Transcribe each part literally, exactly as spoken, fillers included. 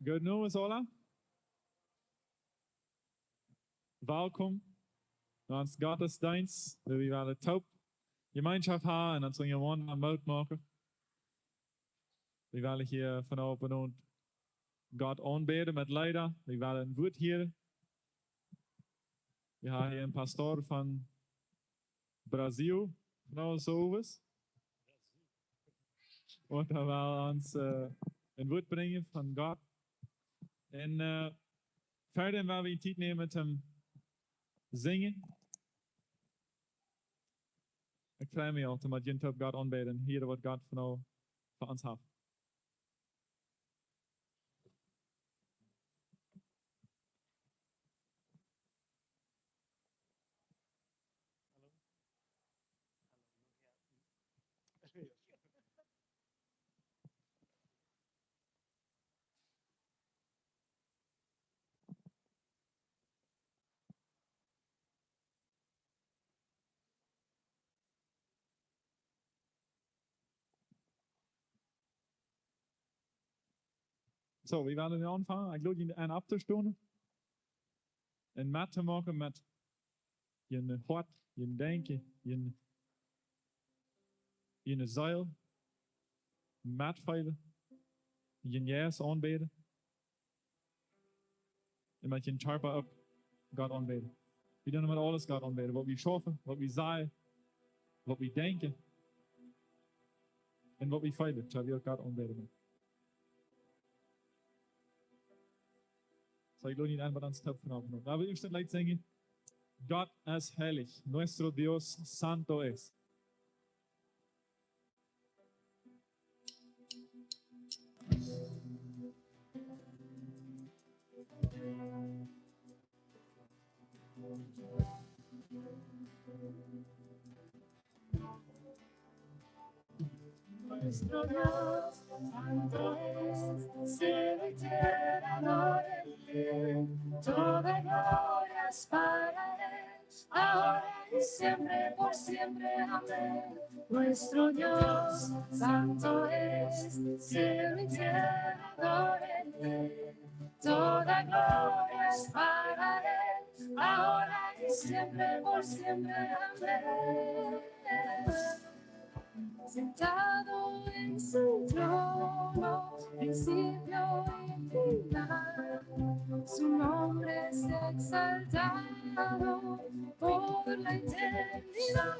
Good news, hola. Welkom no ons Gottesdienst, wua wie wellen toop Jemeenschoft haben un ons unjarenaunda Moot moaken. Wie wellen hia vondoag Gott aunbäden met Leeda. Wie wellen een Wuat hieren. Wie haben hia een Pastor von Brasil, von ons Oves. Un hee well ons, äh, een Wuat brinjen von Gott. Un, äh, wieda woa wie Tiet nämen toom sinjen. Ekj frei mie aul, toom met junt toop Gott aunbäden, hieren waut Gott vondoag fa ons haft. Soo, wie wellen nu aunfangen. Ekj lod junt en opptostonen un met to moaken met jun Hoat, jun Denkjen, jun, jun Seel, metfeelen, jun Jeist aunbäden. Un met jun Kjarpa uk Gott aunbäden. Wie doonen met aules Gott aunbäden. Waut wie schaufen, waut wie sajen, waut wie denkjen un waut wie feelen. Soo wie uk Gott aunbäden. Soo, ekj lod junt en, met ons toop vondoag. Lot ons daut Leet sinjen. Gott es heilig. Nuestro Dios santo es. Nuestro Dios santo es, cielo y tierra adórenle, toda gloria es para él, ahora y siempre, por siempre. Amén. Nuestro Dios santo es, cielo y tierra adórenle, toda gloria es para él, ahora y siempre, por siempre. Amén. Sentado en su trono, principio y final, su nombre es exaltado por la eternidad.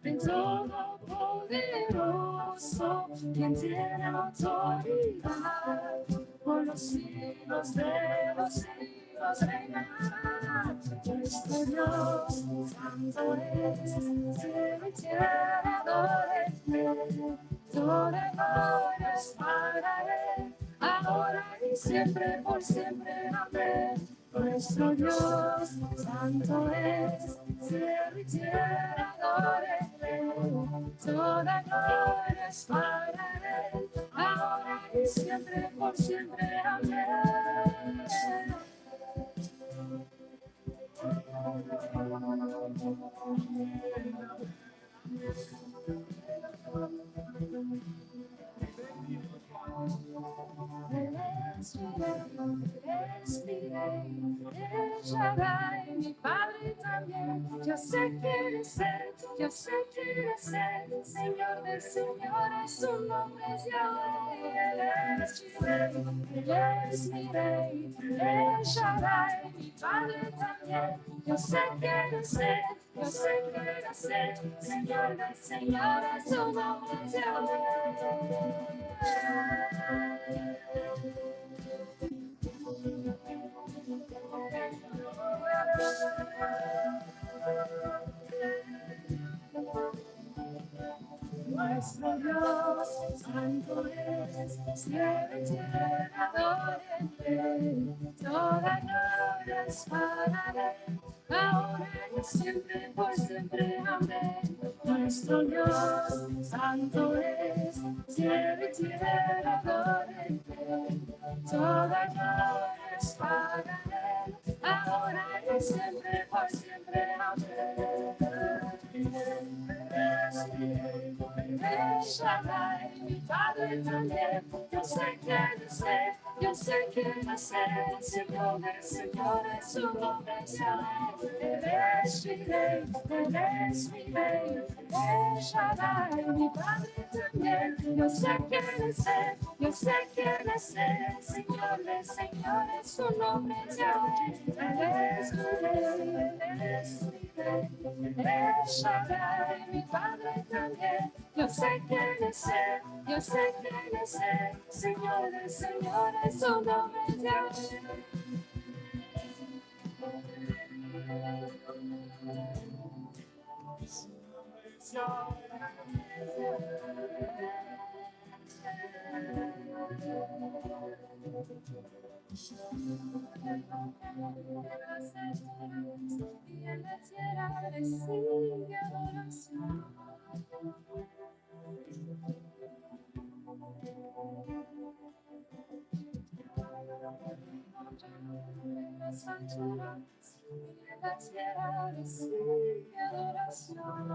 El Todopoderoso, quien tiene autoridad, por los siglos de los siglos reinará. Nuestro Dios santo es, cielo y tierra adórenle, toda gloria es para él, ahora y siempre, por siempre. Amén. Nuestro Dios santo es, cielo y tierra adórenle, toda gloria es para él, ahora y siempre, por siempre. Amén. Él es mi rey, él es mi rey, el Shaddai, mi padre también. Yo sé quién es él, yo sé quién es él, Señor de señores, su nombre es Yahweh. Él es mi rey, él es mi rey, el Shaddai, mi padre también. Yo sé quién es él, yo sé quién es él, Señor de señores, su nombre es Yahweh. Nuestro Dios santo es, cielo y tierra adórenle, toda gloria es para él, ahora y siempre, por siempre. Amén. Nuestro Dios santo es, cielo y tierra adórenle, toda gloria es para él, ahora y siempre, por siempre. Amén. El Shaddai, mi padre Padre también, yo sé quién es Él, yo sé quién es Él, Señor de señores, su nombre es Yahweh. Él es mi rey, Él es mi rey, El Shaddai, mi Padre también, yo sé quién es Él, yo sé quién es Él, Señor de señores, su nombre es Yahweh. Él es mi rey, Él es mi rey, El Shaddai, mi Padre también, yo sé quién es Él, yo sé quién es Él, Señor de señores, su nombre es Yahweh. Y en la tierra recibe adoración. En las alturas y en la tierra recibe adoración.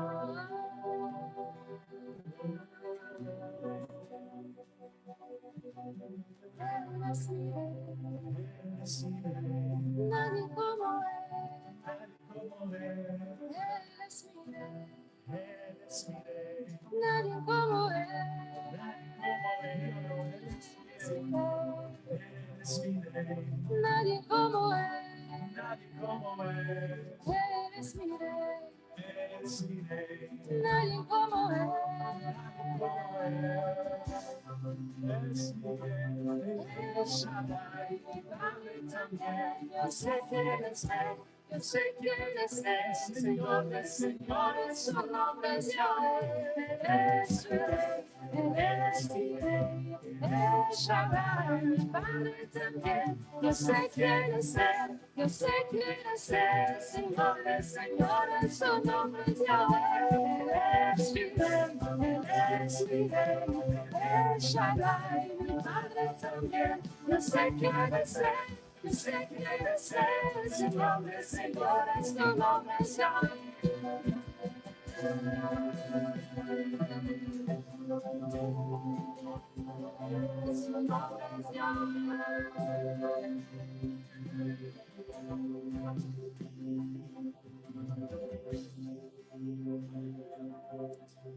Él es mi rey, nadie como Él. Él es mi rey, nadie como Él. Él es mi rey, nadie como Él. Él es mi rey, nadie como Él. Él es mi rey, El Shaddai, mi Padre también. Yo sé quién es Él, yo sé quién es Él, Señor de señores, su nombre es Yahweh. Él es mi rey, Él es mi rey, El Shaddai, mi Padre también. Yo sé quién es Él, yo sé quién es Él, Señor de señores, su nombre es Yahweh. Él es mi rey, Él es mi rey, El Shaddai, mi Padre también. Yo sé quién es Él, yo sé quién es Él, Señor de señores, su nombre es Yahweh. Su nombre es Yahweh.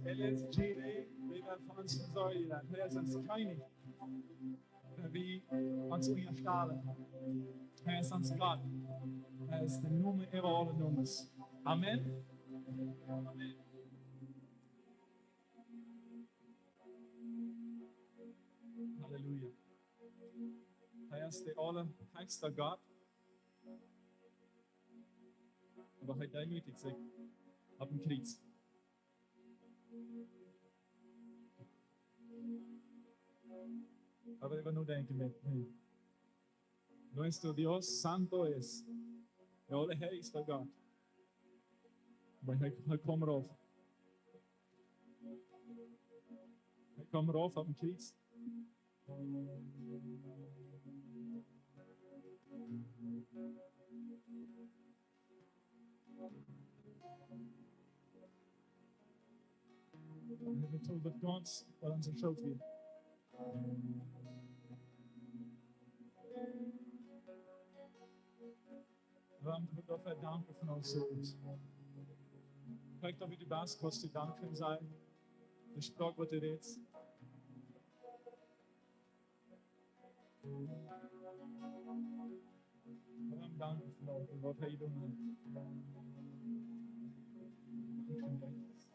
Él es Jireh, de von ons sorgen deit. Hee es ons Kjennich. Wie ons unjastalen. Hee es ons Gott. Hee es de Nomen äwa aule Nomes. Amen. Amen. Halleluja. Hee es de aulahechsta Gott. Oba hee deemootijcht sikj opp een Kjriez. Oba wie wellen nu denkjen met, hey, nuestro Dios santo es, de aulahechsta Gott. Oba hee, hee kjeem rauf. Hee kjeem rauf opp een Kjriez. Hee betolt daut gaunz, waut onse Schult wia. Wie wellen Gott doafäa danken von ons Herzen. Kjikj, daut wie de Bass kosten, dankboa sennen. De Sproak, waut du rätst. Waut een Dank fa waut hee jedonen haft. Dankscheen, Jesus.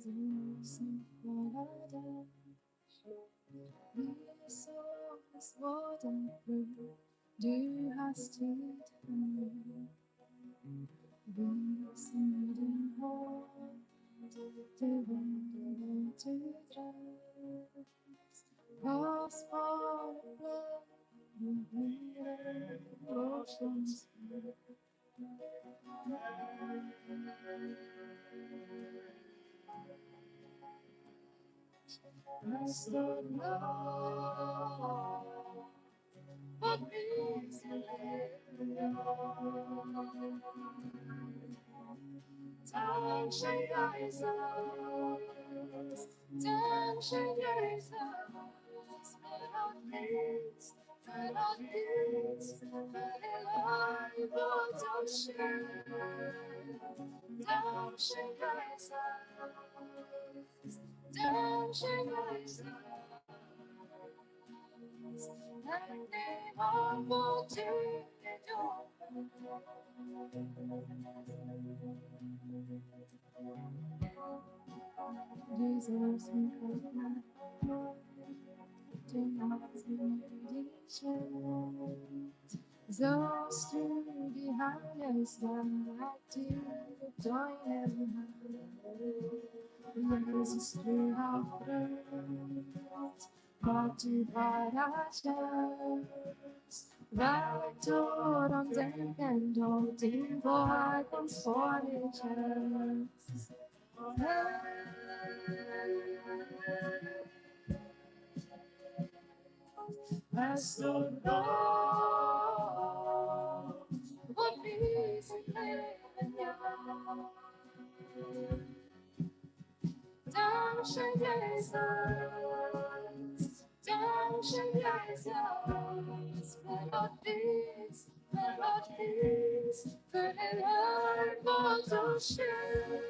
Du bist ein voller Dank. Wie ist so das Wort im Blut? Du hast Tiet für mich. Wie ist mit dem Wort, die Wunder, die du treibst? Kostbare Blut, wo wir in Deutschland sind. Es daut noch waut mie sien Läwen jeft. Dankscheen, Jesus. Dankscheen, Jesus. Fa daut Läwen, fa daut Läwen, fa de Leew, waut soo scheen. Dankscheen, Jesus. Dankscheen, Jesus. Ekj neem aun, waut du jedonen hast. Jesus, du hast mie jeschenkt. Soo aus du die Hand es, dan leicht du deine Hand. Jesus, du hast Kraft, waut du bereit hast. Weil du am Denkjen doa dien Wort ons vorgelesen hast. Es daut noch waut mie sien Läwen jeft. Dankscheen, Jesus. Dankscheen, Jesus. Fa daut Läwen, fa daut Läwen, fa de Leew, waut soo scheen.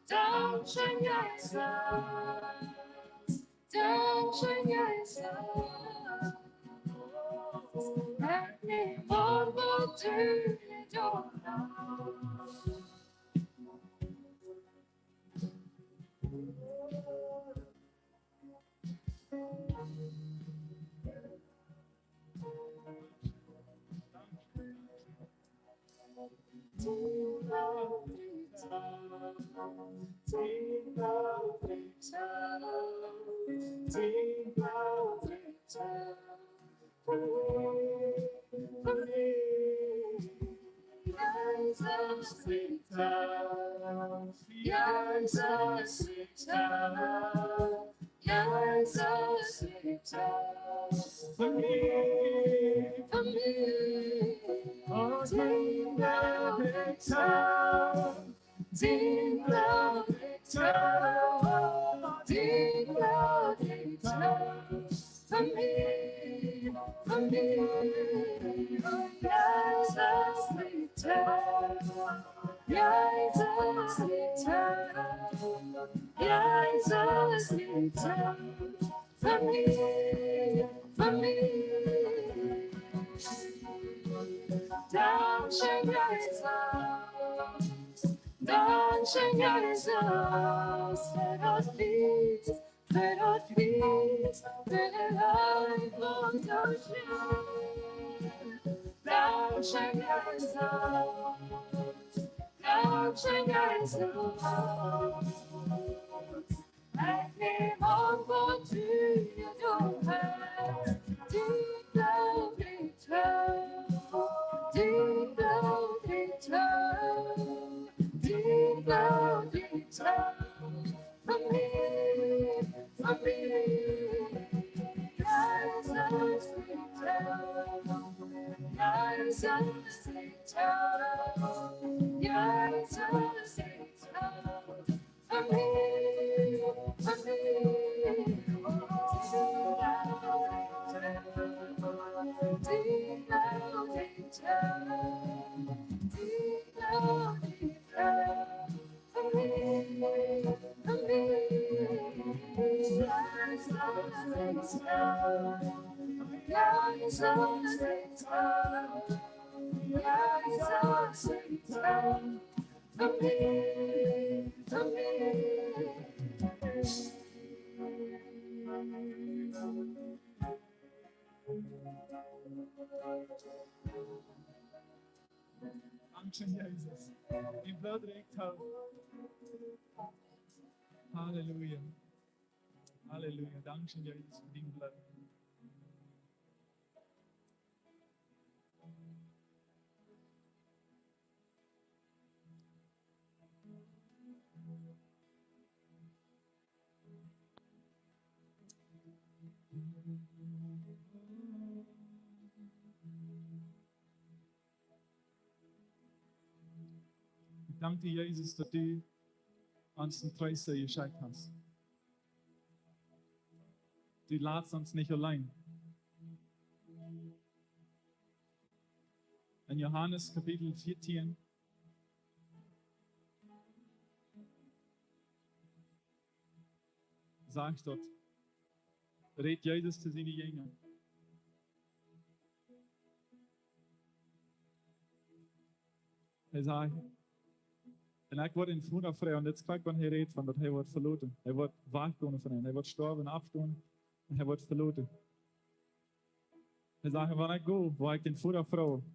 Dankscheen, Jesus. Dankscheen, Jesus. Ekj neem aun, waut du jedonen hast. Jesus, Jesus, Jesus, fa mie, fa mie, oh, dien Bloot ekj too, dien Bloot ekj too, dien Bloot ekj too. Fa mie, fa mie, oh, Jesus, ekj too. Jesus, ekj too. Jesus, ekj too. Fa mie, fa mie. Dankscheen, Jesus. Dankscheen, Jesus, fa daut Läwen, fa daut Läwen, fa de Leew, waut soo scheen. Dankscheen, Jesus. Dankscheen, Jesus. Ekj neem aun, waut du jedonen hast. Dien Bloot ekj too, dien Bloot ekj too, dien Bloot ekj too. Fa mie, fa mie, Jesus, ekj too. Jesus, ekj too. Jesus, ekj too. Fa mie, fa mie. Dien Bloot ekj too. Dien Bloot ekj too. Fa mie, fa mie. Jesus, ekj too. Jesus, ekj too. Jesus, ekj too. Fa mie, fa mie. Dankscheen, Jesus. Dien Bloot rieekjt hoch. Halleluja. Halleluja. Dankscheen, Jesus, fa dien Bloot. Dank die, Jesus, daut du ons een Treesta jeschekjt hast. Du latst ons nich auleen. En Johanes Kapitel vieetieen sajcht daut, rät Jesus to siene Jinja. Hee sajcht: "Un ekj woa dän Voda froagen", dit es krakjt wan hee rät von daut hee woat veloten. Hee woat wajchgonen von an. Hee woat stoawen, oppstonen. Un hee woat veloten. Hee sajcht: "Wan ekj go, woa ekj dän Voda froagen.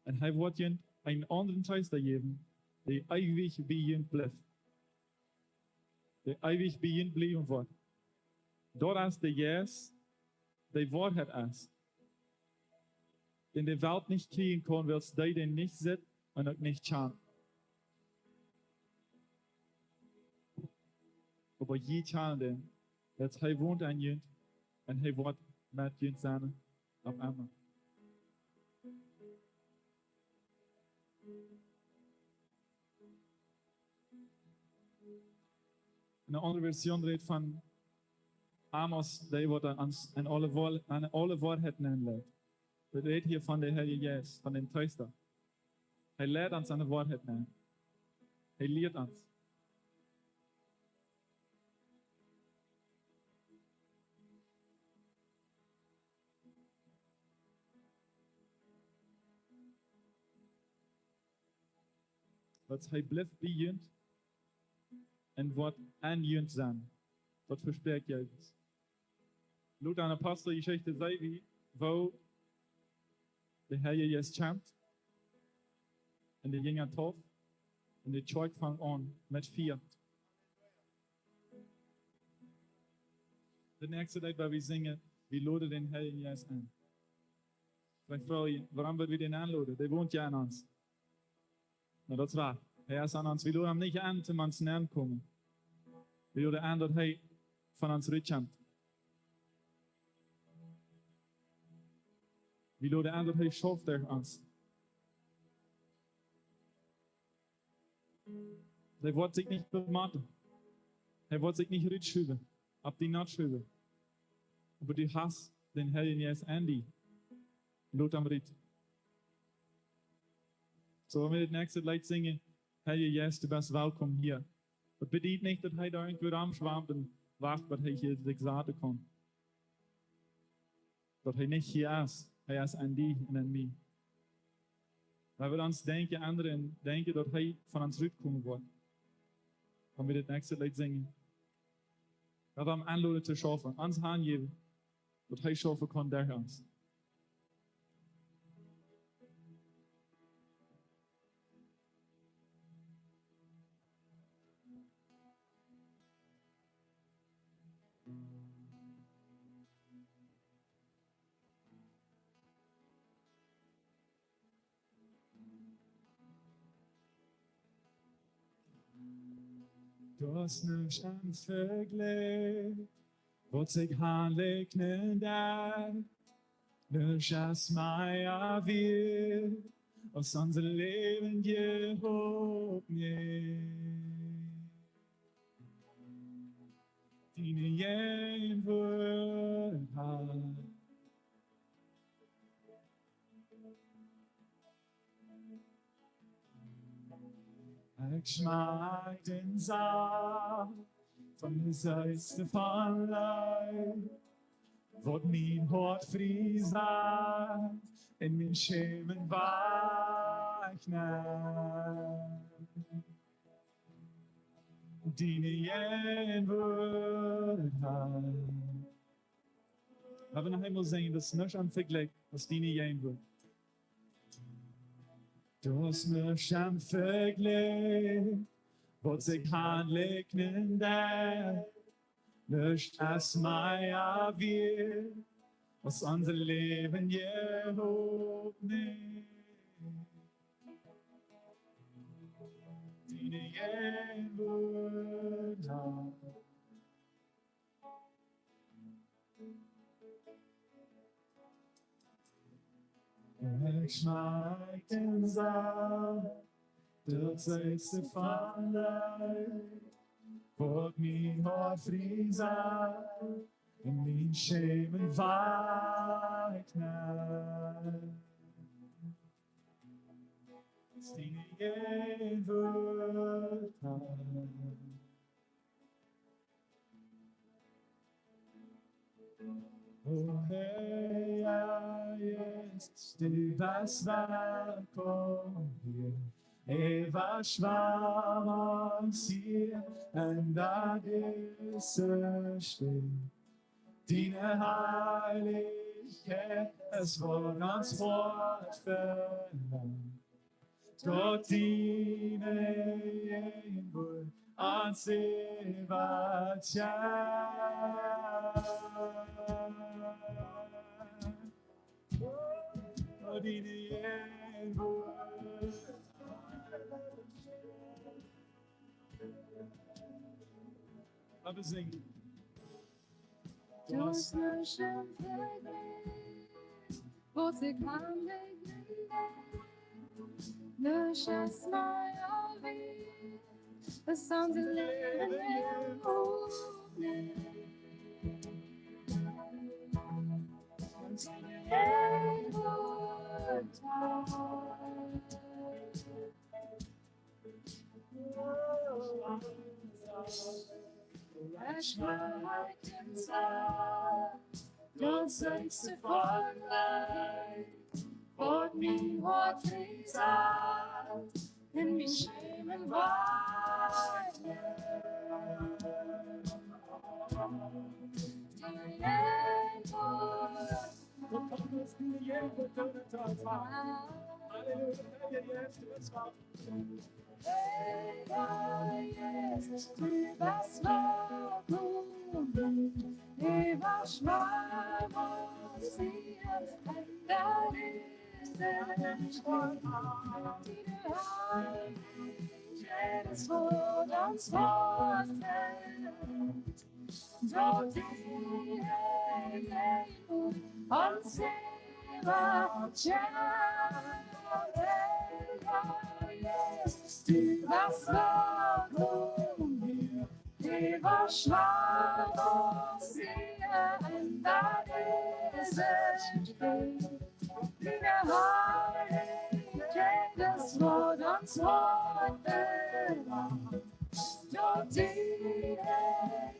Un hee woat junt eenen aundren Treesta jäwen, dee eewich bie junt blift. Dee eewich bie junt bliewen woat. Daut es de Jeist, dee Woarheit es. Dän de Welt nich kjrieen kaun, wiels dee dän nich sitt un uk nich kjant. Oba jie kjanen dän, wiels hee wont en junt un hee woat met junt sennen opp emma." Eene aundre Version rät von Amos, dee woat ons en aule Woa-, en aule Woarheit nenleit. Daut rät hia von de Heilje Jeist, von dän Treesta. Hee leit ons en de Woarheit nen. Hee lieet ons. Daut hee blift bie junt un woat en junt sennen. Daut vesprakjt Jesus. Lota en Aposteljeschicht seenen wie, woo de Herr Jesus kjemt un de Jinja tauft un de Kjoakj fangt aun met fieren. De näakjste Tiet, wua wie sinjen, wie loden dän Heiljen Jeist en. Veleicht froag jie: "Wuarom woa wie dän enloden? Dee wont jo en ons." Na, daut es woa. Hee es en ons. Wie loden am nich en, toom ons nenkomen. Wie loden en, daut hee von ons rutkjemt. Wie loden en, daut hee schauft derch ons. Hee woat sikj nich bematen. Hee woat sikj nich rutschuwen, opp die notschuwen. Oba du hast dän Heiljen Jeist en die. Lot am rut. Soo, wan wie daut näakjste Leet sinjen: "Heilja Jeist, du best welkom hia." Daut bediet nich, daut hee doa irjentwua romschwamt un wacht, waut hee hia sikj saten kaun. Daut hee nich hia es. Hee es en die un en mie. Wie wellen ons denkjen, aundre denkjen, daut hee von ons rutkomen woat. Wan wie daut näakjste Leet sinjen, daut wie am enloden to schaufen, ons hanjäwen, daut hee schaufen kaun derch ons. Daut es nuscht em Vejlikj, waut sikj han likjnen deit. Nuscht es mea wieet aus onse läwendje Hopninj. Diene Jäajenwuat. Ekj schmakj dän Sach von de Seetste von Leew, waut mien Hoat frie sajcht un mien Schämen wajchnemt. Diene Jäajenwuat. Lot ons noch eemol sinjen, daut es nuscht em Vejlikj aus diene Jäajenwuat. Daut es nuscht em Vejlikj, waut sikj han likjnen deit. Nuscht es mea wieet aus onse läwendje Hopninj. Diene Jäajenwuat. Ekj schmakj dän Sach Daut sechste von Leew, waut mien Hoat frie sajcht, un mien Schämen wajch nich. Aus diene Jäajenwuat. O Herr Jesus, du best welkom hia. Äwaschwäm ons hia enn dise Städ. Diene Heilichkjeit es waut ons Hoat velangt. Daut diene Jäajenwuat ons äwaschwämt. Daut diene Jäajenwuat. Lot ons sinjen. Daut es nuscht em Vejlikj, waut ekj aun die denkj. Nuscht es mea wieet, aus onse Läwen em Hoat nämen. Un diene Jäajenwuat. Daut sechste von Leew, waut mien Hoat frie sajcht, un mien Schämen wajch nich. Diene Jäajenwuat. Halleluja, Herr Jesus, du best wahr. Herr Jesus, du best welkom. Äwaschwäm ons hia enn dise Städ. Diene Heilichkjeit es waut ons Hoat velangt. Daut diene Jäajenwuat ons äwaschwämt. Jesus, du best welkom hia. Äwaschwäm ons hia enn dise Städ. Diene Heilichkjeit es waut ons Hoat velangt. Daut diene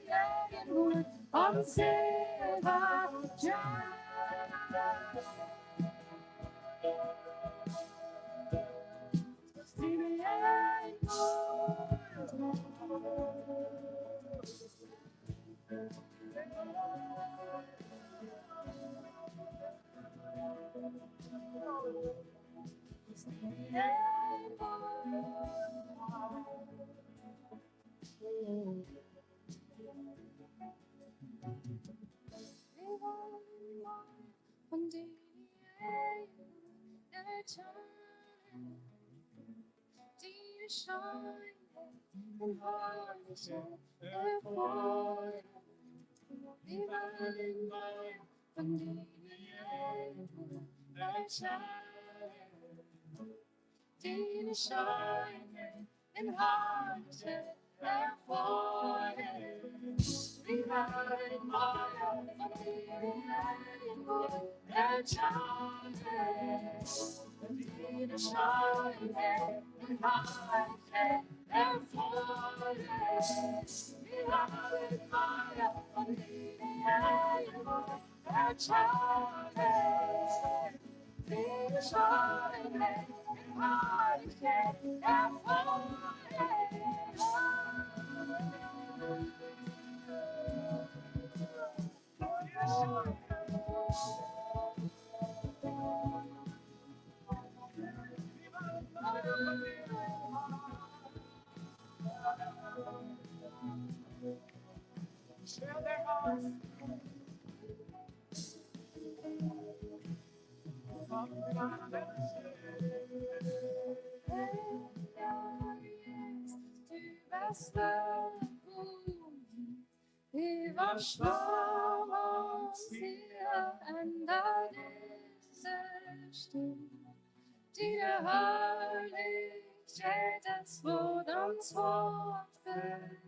Jäajenwuat ons äwaschwämt. Diene Jäajenwuat. Von diene Jäajenwuat erkjanen, diene Scheenheit un Harlichkjeit erfoaren. Wie wellen mea von diene Jäajenwuat erkjanen. Diene Scheenheit un Harlichkjeit erfoaren. Wie wellen mea von diene Jäajenwuat erkjanen. Diene Scheenheit un Harlichkjeit erfoaren. Wie wellen mea von diene Jäajenwuat Herr Jesus, du best welkom. Äwaschwäm ons hia enn dise Städ. Diene Harlichkjeit Jedes Wort ons Hoat felt,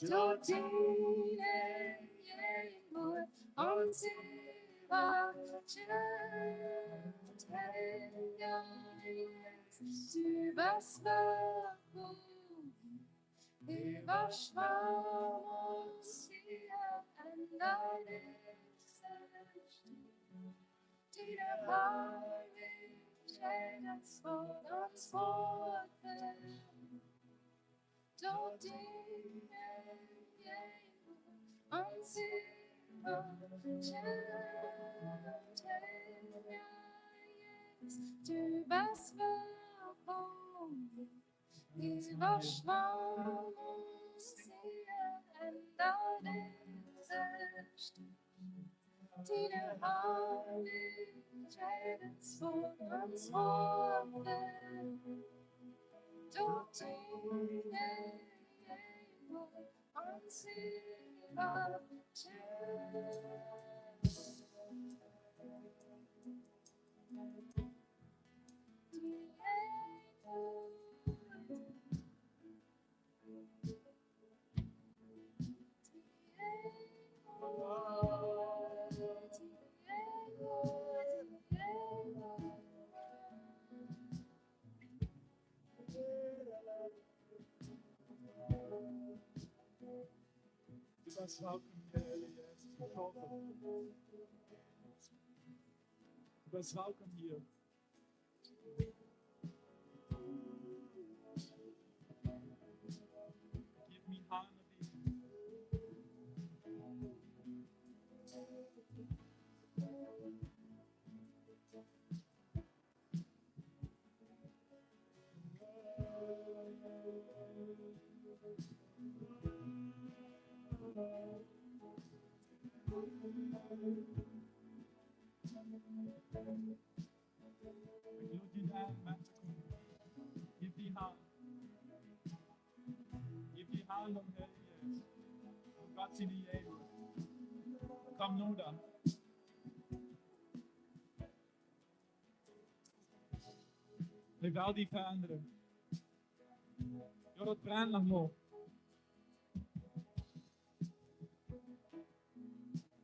daut diene Jäajenwuat ons äwakjemt. Heilja Jeist, du best welkom. Äwaschwem ons hia en dise Stunde. Diene Harlichkjeit es Wort ons Hoat felt, daut diene Jäajenwuat ons äwakjemt. Heilja Jeist, du best welkom. Äwaschwem ons hia en dise Stunde. Diene Harlichkjeit es Wort ons Hoat felt, daut diene Jäajenwuat ons äwakjemt. Du best welkom hia, Heilja Jeist. Du best welkom hia. Jeff mie han no die. Ekj lod die en, Menschen, jeff die han. Jeff die han, om Heilja Jeist. Om Gott siene Jäajenwuat. Komm noda. Hee well die veendren. Jo, daut brent noch mau.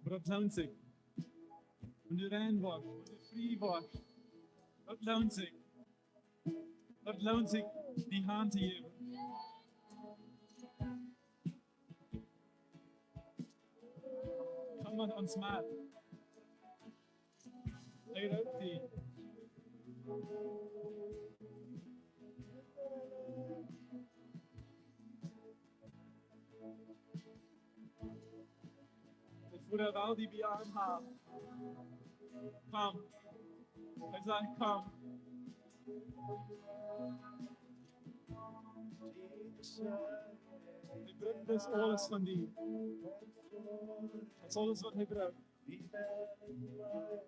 Oba daut loont sikj. Wan du rein woascht, wan du frie woascht, daut loont sikj. Daut loont sikj, die Haunt to jäwen. Komm met ons met. Hee roopt die. De Voda well die bie am haben. Komm. Hee sajcht, komm. Hee brukt daut aules von die. Daut es aules, waut hee brukt.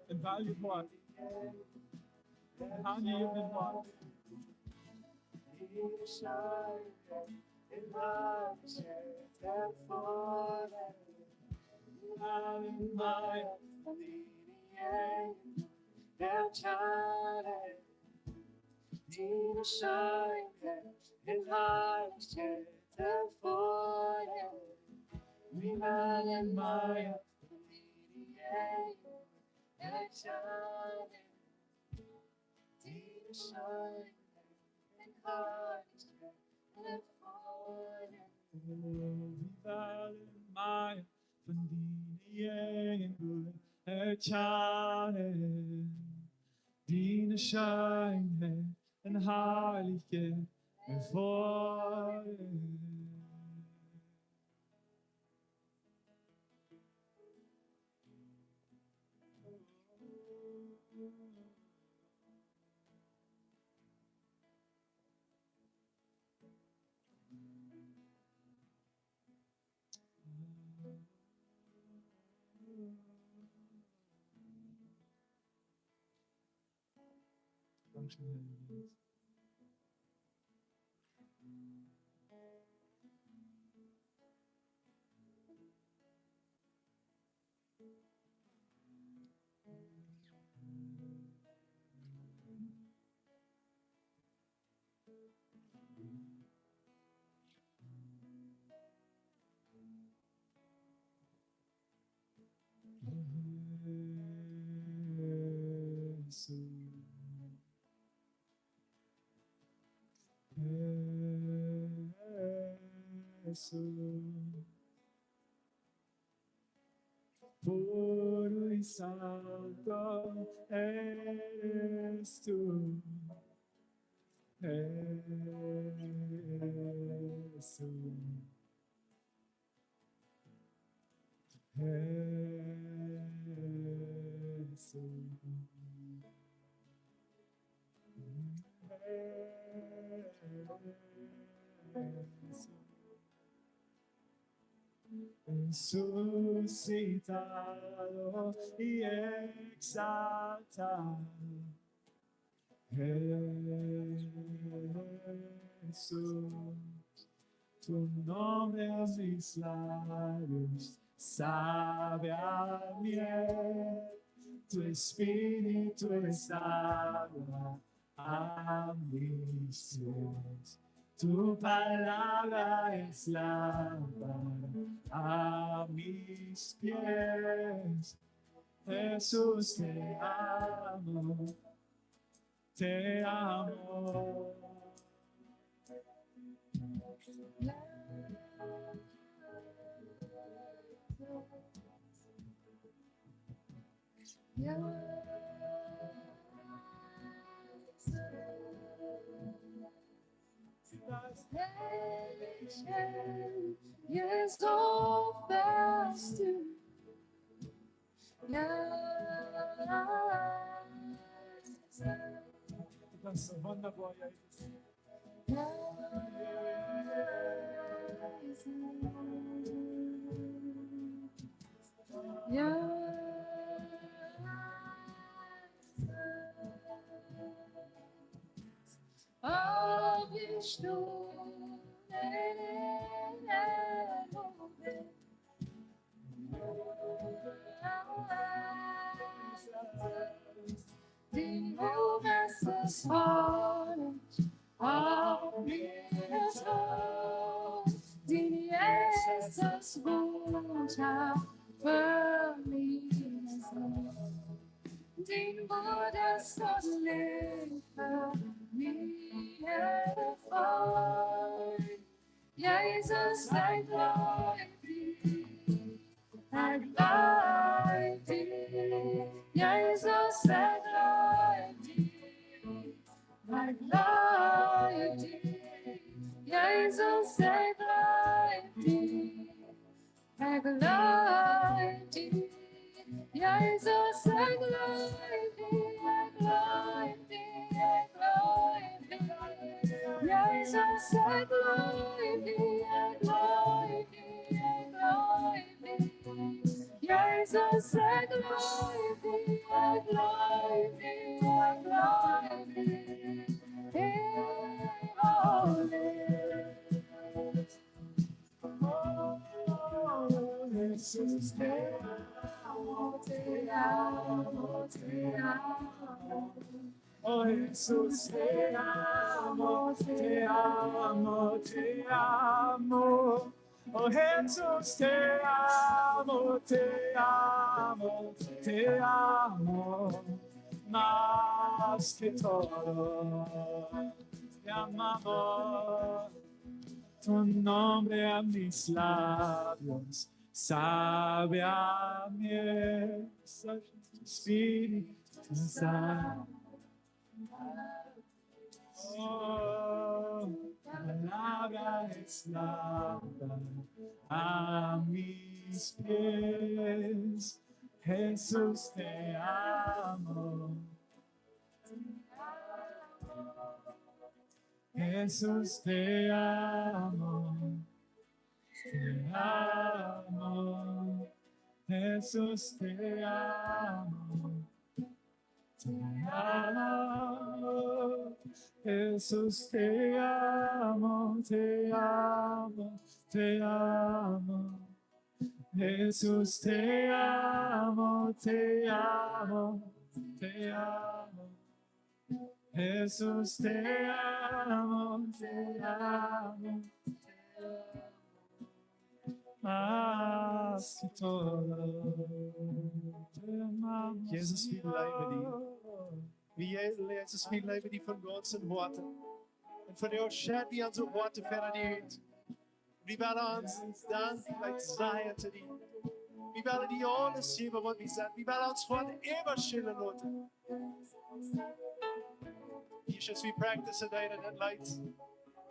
En weljet Hoat. En hanjejäwnet Hoat. Wie wellen mea von diene Jäajenwuat erfoaren. Diene Scheenheit un Harlichkjeit erfoaren. Wie wellen mea von diene Jäajenwuat erfoaren. Diene Scheenheit un Harlichkjeit erfoaren. Wie wellen mea von diene Jäajenwuat erfoaren. Diene Scheenheit un Harlichkjeit erfoaren. Dankscheen, Herr Jesus. Jesús. Jesús. Puro y santo eres tú, Jesús. Jesús. Resucitado y exaltado, Jesús, tu nombre a mis labios sabe a miel, tu espíritu es agua a mis pies. Tu palabra es lámpara a mis pies. Jesús, te amo, te amo. Jesús, bist du. Du bist so wunderbar, Jesus. Aufgestoßen in Erlösung. Den Ruf des Zorns auf mir aus, den Jesus Blut hat für mich. Den Wunders Gott liefert mir vor. Jesus, ich glaub dir, ich glaub dir. Jesus, ich glaub dir, ich glaub dir. Jesus, ich glaub dir. Ich glaub dir, Jesus, ich glaub dir, ich glaub dir, ich glaub dir. Jesus, ich glaub dir, ich glaub dir, ich glaub dir. Jesus, ich glaub dir, ich glaub dir, ich glaub dir. Hey, Holy. Oh, Jesús, te amo, te amo, te amo. Oh, Jesús, te amo, te amo, te amo. Oh, Jesús, te amo, te amo, te amo. Más que todo, te amamos. Tu nombre a mis labios sabe a miel, tu espíritu sabe. Oh, tu palabra es lámpara a mis pies. Jesús, te amo. Jesús, te amo, te amo, Jesús, te amo, te amo, Jesús, te amo, te amo, te amo. Jesús, te amo, te amo, te amo. Jesús, te amo, te amo, te amo. Más que todo, te Jesus, wie lieben dich. Wie, Jesus, wie lieben dich von ganzem Herzen. Und von dir schenken wir unsere Herzen für dich. Wie wellen ons danken, like, sajen to die. Wie wellen die aules jäwen, waut wie sent. Wie wellen ons Hoat äwaschellen loten. Wie es wie practice daut en daut Leet,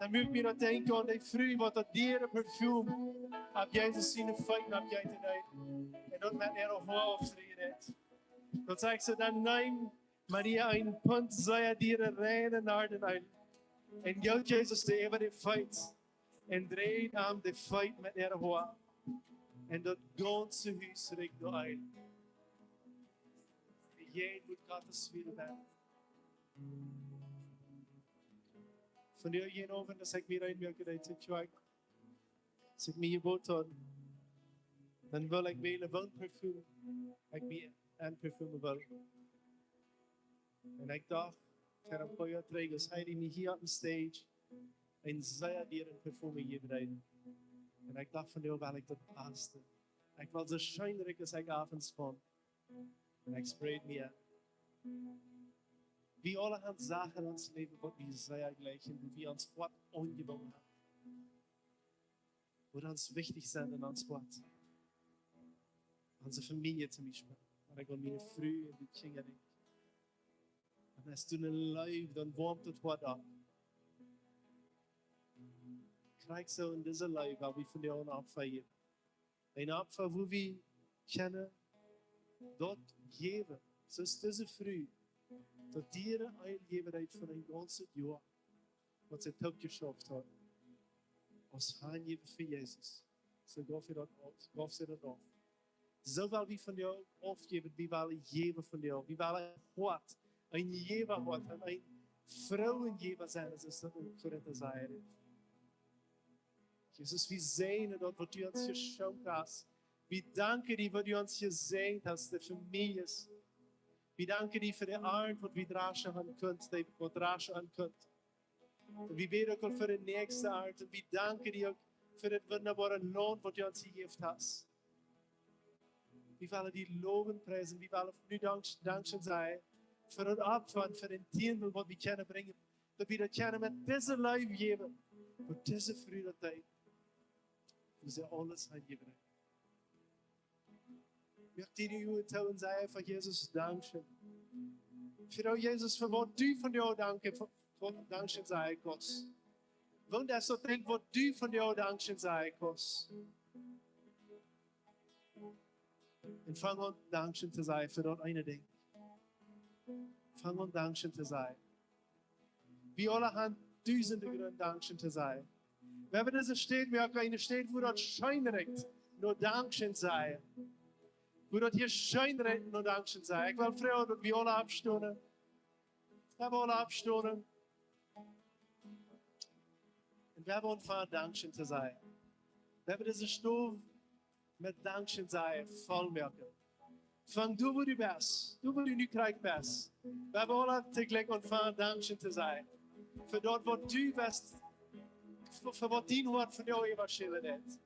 dan mott mie daut denkjen aun dee Fru, waut daut diere Parfüm opp Jesus siene Feet aufjeeten deed. Un daut met äare Hoa aufdreien deed. Daut sajcht see, dan neem Maria een Punt sea diere reine Nardeneel un jeef Jesus dee äwa de Feet un dreid am de Feet met äare Hoa. Un daut gaunze Hus rikjt no Eel. Wie jie mott Gott sien Wellen. Von dee jene Owent, daut ekj mie eenmoakjen deed to Kjoakj, aus ekj mie jebot haud, dan wull ekj wälen, waut Parfüm ekj mie aunparfümen wull. Un ekj docht, ver een poa Joa trigj, aus hee mie hia opp de stage een sea dieren Parfüm jäwen deed. Un ekj docht, vondoag well ekj daut baste. Ekj wull soo scheen rikjen aus ekj oppens funk. Un ekj sprayed mie aun. Wie aule haben Sachen en ons Läwen, waut wie sea jleichen, wua wie ons Hoat aunjebungen haben. Waut ons wichtich sent en ons Hoat. Onse Famielje toom Biespel. Oda ekj aun miene Fru un de Kjinja denkj. Un aus du ne Leew, dan woamt daut Hoat opp. Krakjt soo en dise Leew, wua wie vondoag een Opfa jäwen. Een Opfa, wua wie kjennen daut jäwen. Soo aus dise Fru daut diere Eel jäwen deed von een gaunzet Joa, waut see toopjeschauft haud. Aus hanjäwen fa Jesus. Soo jeef see daut auf, jeef see daut auf. Soo well wie vondoag aufjäwen, wie wellen jäwen vondoag. Wie wellen een Hoat, een Jäwahoat, un een frooet Jäwa sennen, soo aus daut en Korinta sajcht. Jesus, wie säajnen daut, waut du ons jeschonken hast. Wie danken die, waut du ons jesäajent hast, de Famieljes. Wie danken die fa de Arnt, waut wie draschen haben kunt, dee waut draschen haben kunt. Un wie bäden uk aul fa de näakjste Arnt. Un wie danken die uk fa daut wundaboare Launt, waut du ons jejäft hast. Wie wellen die lowen, priesen. Wie wellen nu dank, dankscheen sajen fa daut Opfa un fa dän Tiendel, waut wie kjennen brinjen. Daut wie daut kjennen met dise Leew jäwen, waut dise Fru daut deed. Wua see aules hanjäwen deed. Moak die de Uagen too un saj fa Jesus dankscheen. Fa daut, Jesus, fa waut du vondoag danken, fa, fa dankscheen sajen kaust. Waut es daut Dinkj, waut du vondoag dankscheen sajen kaust? Un fang aun dankscheen to sajen fa daut eene Dinkj. Fang aun dankscheen to sajen. Wie aule haben dusende Grunt dankscheen to sajen. Wie haben dise Städ, wie haben eene Städ, wua daut scheen rikjt no dankscheen sajen. Wua daut hia scheen rikjt no dankscheen sajen. Ekj well froagen, daut wie aule oppstonen. Wie aule oppstonen. Un wie aunfangen dankscheen to sajen. Wie haben dise Stow met dankscheen sajen vollmoaken. Fang du, wua du best, du, wua du nu krakjt best. Wie haben aule toojlikj aunfangen dankscheen to sajen. Fa daut, waut du best, fa, fa waut dien Hoat vondoag äwaschellen deed.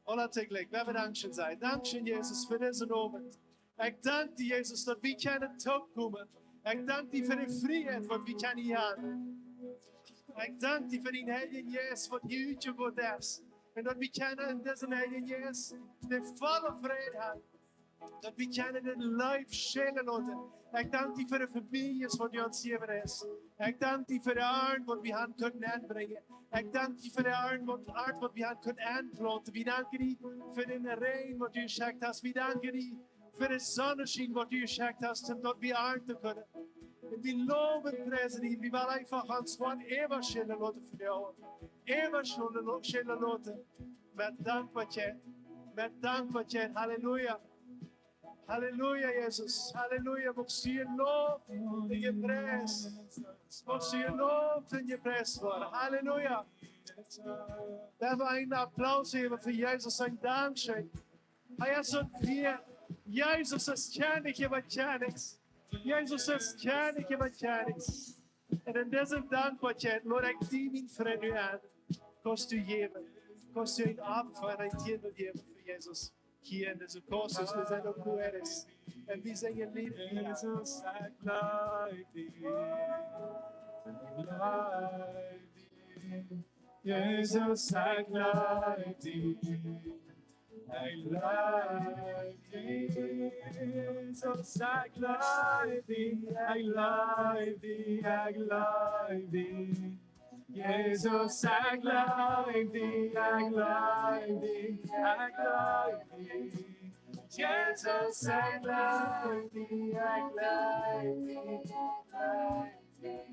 Aule toojlikj, wie haben dankscheen sajen. Dankscheen, Jesus, fa disen Owent. Ekj dank die, Jesus, daut wie kjennen toopkomen. Ekj dank die fa de Frieheit, waut wie kjennen hia haben. Ekj dank die fa dän Heiljen Jeist, waut hia utjegoten es. Un daut wie kjennen en disen Heiljen Jeist de volle Frieheit haben. Daut wie kjennen de Leew schellen loten. Ekj dank die fa de Famieljes, waut du ons jejäft hast. Ekj dank die fa de Arnt, waut wie haben kunnen aunbrinjen. Ekj dank die fa de Arnt, waut, Arnt, waut wie haben kunnen aunplaunten. Wie danken die fa dän Räajen, waut du jeschekjt hast. Wie danken die fa de Sonneschien, waut du jeschekjt hast, un daut wie arnten kunnen. Un wie lowen, priesen die, wie wellen eefach ons Hoat äwaschellen loten fa die. Äwaschellen lo-, schellen loten. Met Dankboakjeit. Met Dankboakjeit. Halleluja. Halleluja, Jesus. Halleluja. Muchst du jeloft un jepriest. Muchst du jeloft un jepriest woaren. Halleluja. Wie haben eenen Applaus jäwen fa Jesus, een Dankscheen. Hee es soo wieet. Jesus es Kjennich äwa Kjennichs. Jesus es Kjennich äwa Kjennichs. Un en dise Dankboakjeit lod ekj die, mien Frint, nu aun. Kaust du jäwen. Kaust du een Opfa un een Tiendel jäwen fa Jesus. Hia en dise Kaust, du sajchst uk, wua hee es. Un wie sinjen Leeda. Jesus, ekj leew die. Ekj leew die. Jesus, ekj leew die. Ekj leew die. Jesus, ekj leew die. Ekj leew die. Ekj leew die. Jesus, ekj leew die, ekj leew die, ekj leew die. Jesus, ekj leew die, ekj leew die, ekj leew die.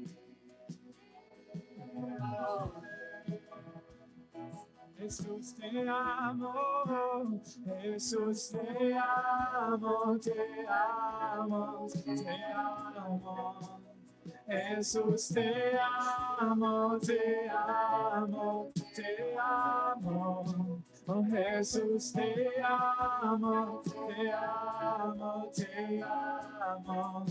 Jesús, te amo, Jesús, te amo, te amo, te amo. Jesús, te amo, te amo, te amo. Oh, Jesús, te amo, te amo, te amo.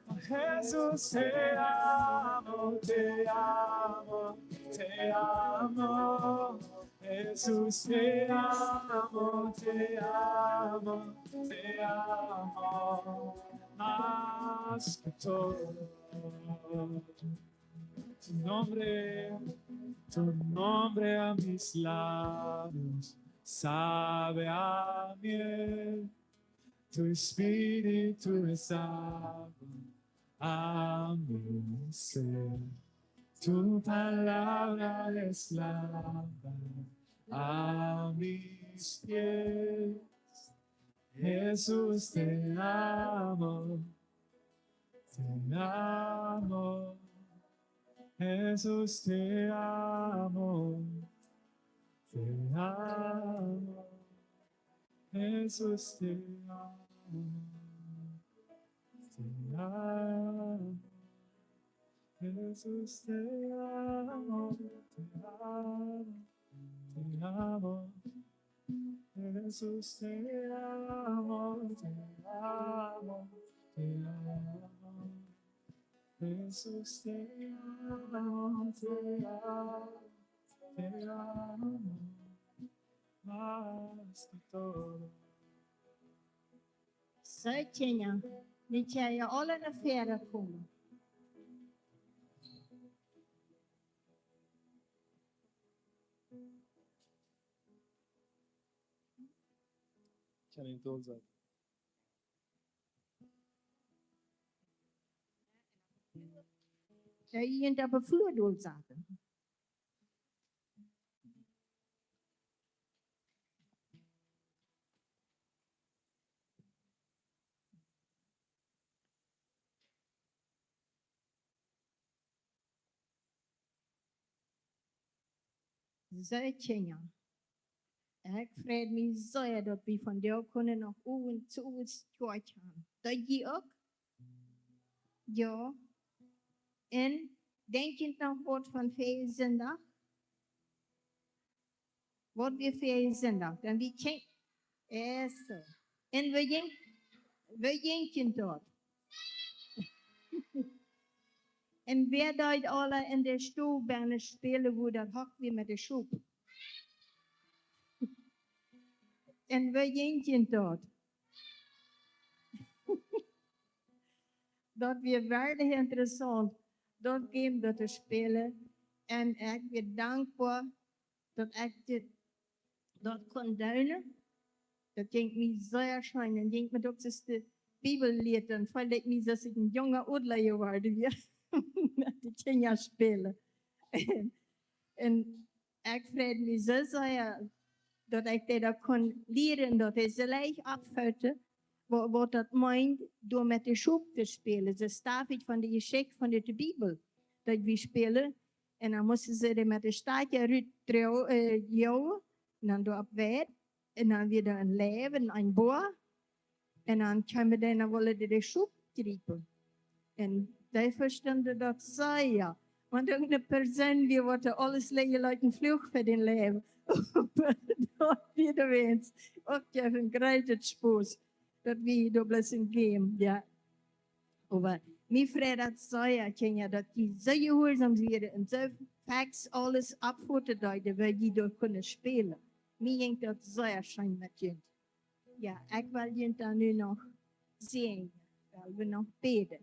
Oh, Jesús, te amo, te amo, te amo. Jesús, te amo, te amo, te amo, más que todo. Tu nombre, tu nombre a mis labios sabe a miel, tu espíritu es agua a mi ser. Tu palabra es lámpara a mis pies. Jesús, te amo, te amo. Jesús, te amo, te amo. Jesús, te amo, te amo. Jesús, te amo, te amo, te amo. Jesús, te amo, te amo, te amo. Jesús, te amo, te amo, te amo. Más que todo. Soo, kjinja, nu kjenn jie aula no väaren komen. Kjenn jie doa sennen? Jie kjennen opp de Flua doa sennen. Soo, kjinja, ekj frei mie sea, daut wie vondoag kunnen noch Owent, Owent Kjoakj haben. Daut jie uk? Jo. Un denkj jie noch waut von väajen Sindach? Waut wia väajen Sindach? Dan wie kjinja. Ieescht. Un wie jinkj, wie jinkjen doa. Un wäa deed aula en de Stow bennen spälen, wua daut Hock wia met de Schop? Un wie jinkjen doa. Daut wia werkjlich interessaunt, daut Game doa to spälen. Un ekj sie dankboa, daut ekj dit, daut kunn doonen. Daut jinkj mie sea scheen. Un jinkj mie uk soo de Bibel lieren, dan feeld ekj mie soo aus ekj een junga Odla jeworden wia. Met de Kjinja spälen. Un ekj frei mie soo sea, daut ekj dee daut kunn lieren, daut hee sikj leicht oppfeeld, waut, waut daut meent, doa met de Schop to spälen. Soo staf ekj von de Jeschicht von de, de Bibel, daut wie spälen. Un dan musten see dee met de Stakj rut dro-, äh, joagen. Un dan doa opp Weid. Un dan wia doa een Leiw, een Boa. Un dan kjeemen dee, dan wullen dee de Schop kjrieen. Un dee vestunden daut sea. Want uk ne Persoon, dee woat aules leejen, lat een Fluch fa dän Leiw. Daut wia de Wens. Uk, jo, een grooten Spos. Daut wia doa bloos een Game, jo. Oba mie freit daut sea, Kjinja, daut jie soo jehuarsom wieren un soo fix aules oppfoten deeden, wua jie doa kunnen spälen. Mie jinkj daut sea scheen met junt. Jo, ekj well junt dan nu noch Säajen, well wie noch bäden.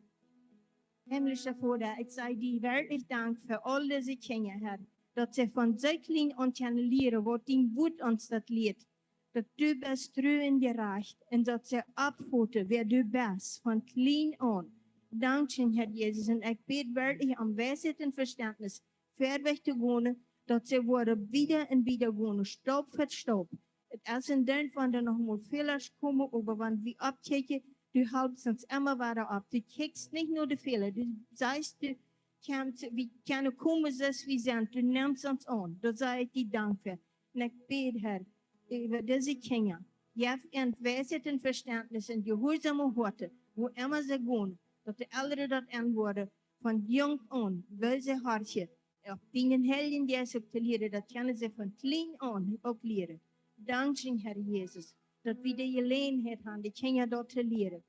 Himmlischa Voda, ekj saj die werkjlich Dank fa aul dise Kjinja, Herr, daut see von soo kjlien aun kjennen lieren, waut dien Wuat ons daut lieet, daut du best tru un jerajcht un daut see oppfoten, wäa du best, von kjlien aun. Dankscheen, Herr Jesus, un ekj bäd werkjlich om Weisheit un Vestentnis, verwoats to gonen, daut see woaren wieda un wieda gonen, Staup fa Staup. Et es een Dinkj, wan doa noch mol Fäla komen, oba wan wie oppkjikjen, du halpst ons emma wada opp. Du kjikjst nich no de Fäla, du sajchst, du kjemst, wie kjennen komen soo aus wie sent, du nemst ons aun. Doa saj ekj die Dank fa. Un ekj bäd, Herr, äwa dise Kjinja. Jeff an Weisheit un Vestentnis un jehuarsaum Hoaten, wua emma see gonen, daut de Elren daut aunwoaren, von junk aun, woo see horchen, uk dienen Heiljen Jeist uk to lieren, daut kjennen see von kjlien aun uk lieren. Dankscheen, Herr Jesus, daut wie de Jeläajenheit haben, de Kjinja daut to lieren.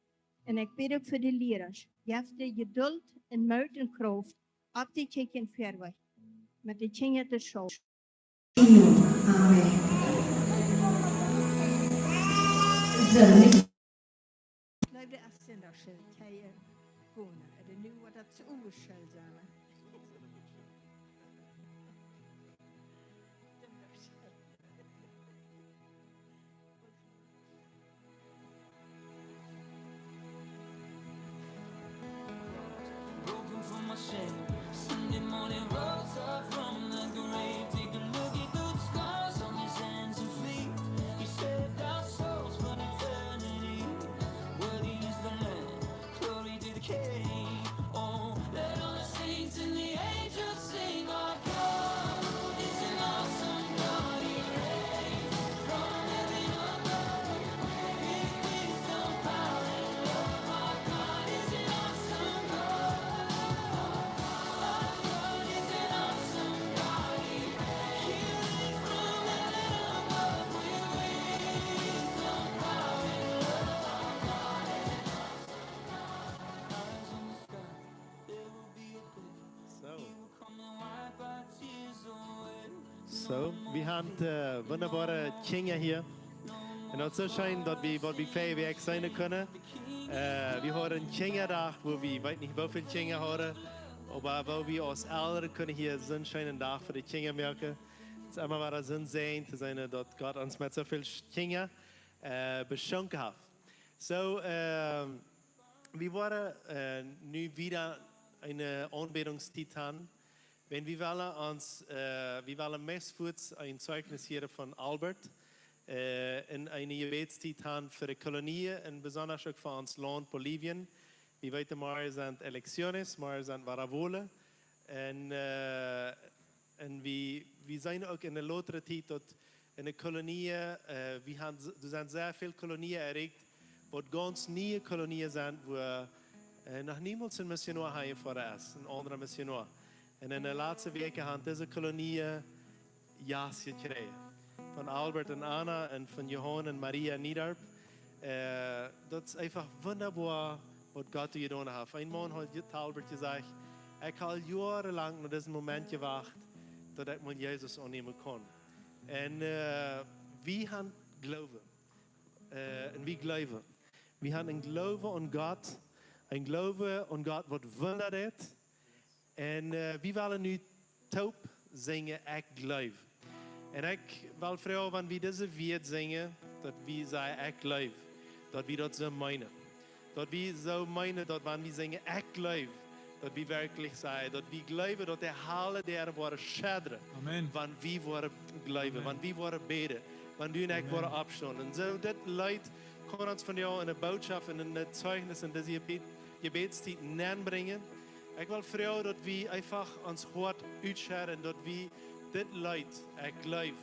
Un ekj bäd uk fa de Lierasch. Jeff dee Jedult un Moot un Krauft, opptokjikjen verwoats, met de Kjinja to schaufen. Amen. Soo, nu. Ekj jleew, de es Sindachschool, kjenn jie gonen. Oba nu woat daut soo Sindachschool sennen. Broken from my shame. Sunday morning rose up from the grave. Take a look at those scars on his hands and feet. He saved our souls from eternity. Worthy is the Lamb. Glory to the King. Oh, let all the saints and the angels sing. Our God is an awesome God. He reigns from heaven above. With wisdom, power, and love. Our God is an awesome God. Our God is an awesome God. He reigns from heaven above. With wisdom, power, and love. Our God is an awesome God. Soo. Soo, wie haben, äh, wundaboare Kjinja hia. Un daut es soo scheen, daut wie, waut wie väl Wäakj seenen kjennen. Äh, wie hauden Kjinjadach, wua wie, weet nich, woo väl Kjinja hauden, oba wua wie aus Elren kjennen hia soon scheenen Dach fa de Kjinja moaken. Et es emma wada soon Säajen to seenen, daut Gott ons met soo väl Kjinja, äh, beschonken haft. Soo, ähm, wie woaren, äh, nu wada eene Aunbädungstiet haben. Wan wie wellen ons, äh, wie wellen meist fuaz een Zeichnis hieren von Albert, äh, un eene Jebädstiet haben fa de Kolonie un besonda uk fa ons Launt Bolivien. Wie weeten, morjen sent Elektionen, morjen sent wada Wolen. Un, äh, un wie, wie seenen uk enne lotre Tiet daut enne Kolonie, äh, wie haben, doa sent sea väl Kolonien erreicht, waut gaunz niee Kolonien sent, wua, äh, noch niemols een Missionoa hanjefoaren es, een aundra Missionoa. Un enne latste Wäakj haben dise Kolonien Jas jekjräajen. Von Albert un Anna un von Johan un Maria Niedarp. Äh, daut es eefach wundaboa, waut Gott doa jedonen haft. Een Maun haft je-, to Albert jesajcht: "Ekj hab aul joarenlang no disen Moment jewacht, daut ekj mol Jesus aunnämen kaun." Un, äh, wie haben Gloowen. Äh, un wie jleewen. Wie haben een Gloowen aun Gott. Een Gloowen aun Gott, waut Wunda deit. Un, äh, wie wellen nu toop sinjen: "Ekj jleew." Un ekj well froagen, wan wie dise Wieed sinjen, daut wie sajen: "Ekj jleew", daut wie daut soo meenen. Daut wie soo meenen, daut wan wie sinjen: "Ekj jleew", daut wie werkjlich sajen, daut wie jleewen, daut de Hal doa woat schittren, Amen, wan wie woaren jleewen, Amen, wan wie woaren bäden, wan du un ekj, Amen, woaren oppstonen. Un soo, dit Leet kaun ons vondoag enne Bootschoft un enne Zeichnis un dise Jebäd-, Jebädstiet nenbrinjen. Ekj well froagen, daut wie eefach ons Hoat utschedden, daut wie dit Leet, "Ekj jleew",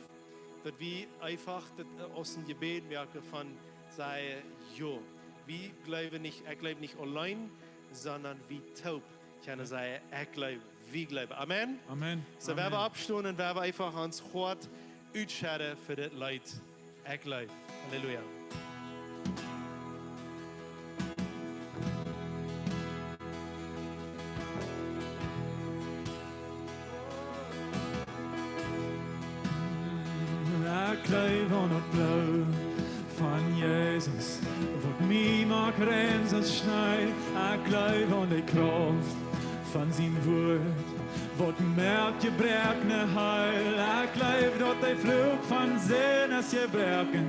daut wie eefach daut, äh, aus een Jebäd moaken von sajen: "Jo, wie jleewen nich, ekj jleew nich auleen, sonda wie toop kjennen sajen: Ekj jleew, wie jleewen." Amen? Amen. Soo, wie, Amen, woaren oppstonen un wie woaren eefach ons Hoat utschedden fa dit Leet. Ekj jleew. Halleluja. Ekj jleew aun daut Bloot von Jesus, waut mie moakt Rein aus Schnee, ekj jleew aun de Krauft von sien Wort, waut moakt Jebroakne heel. Ekj jleew, daut de Fluch von Sind es jebroaken,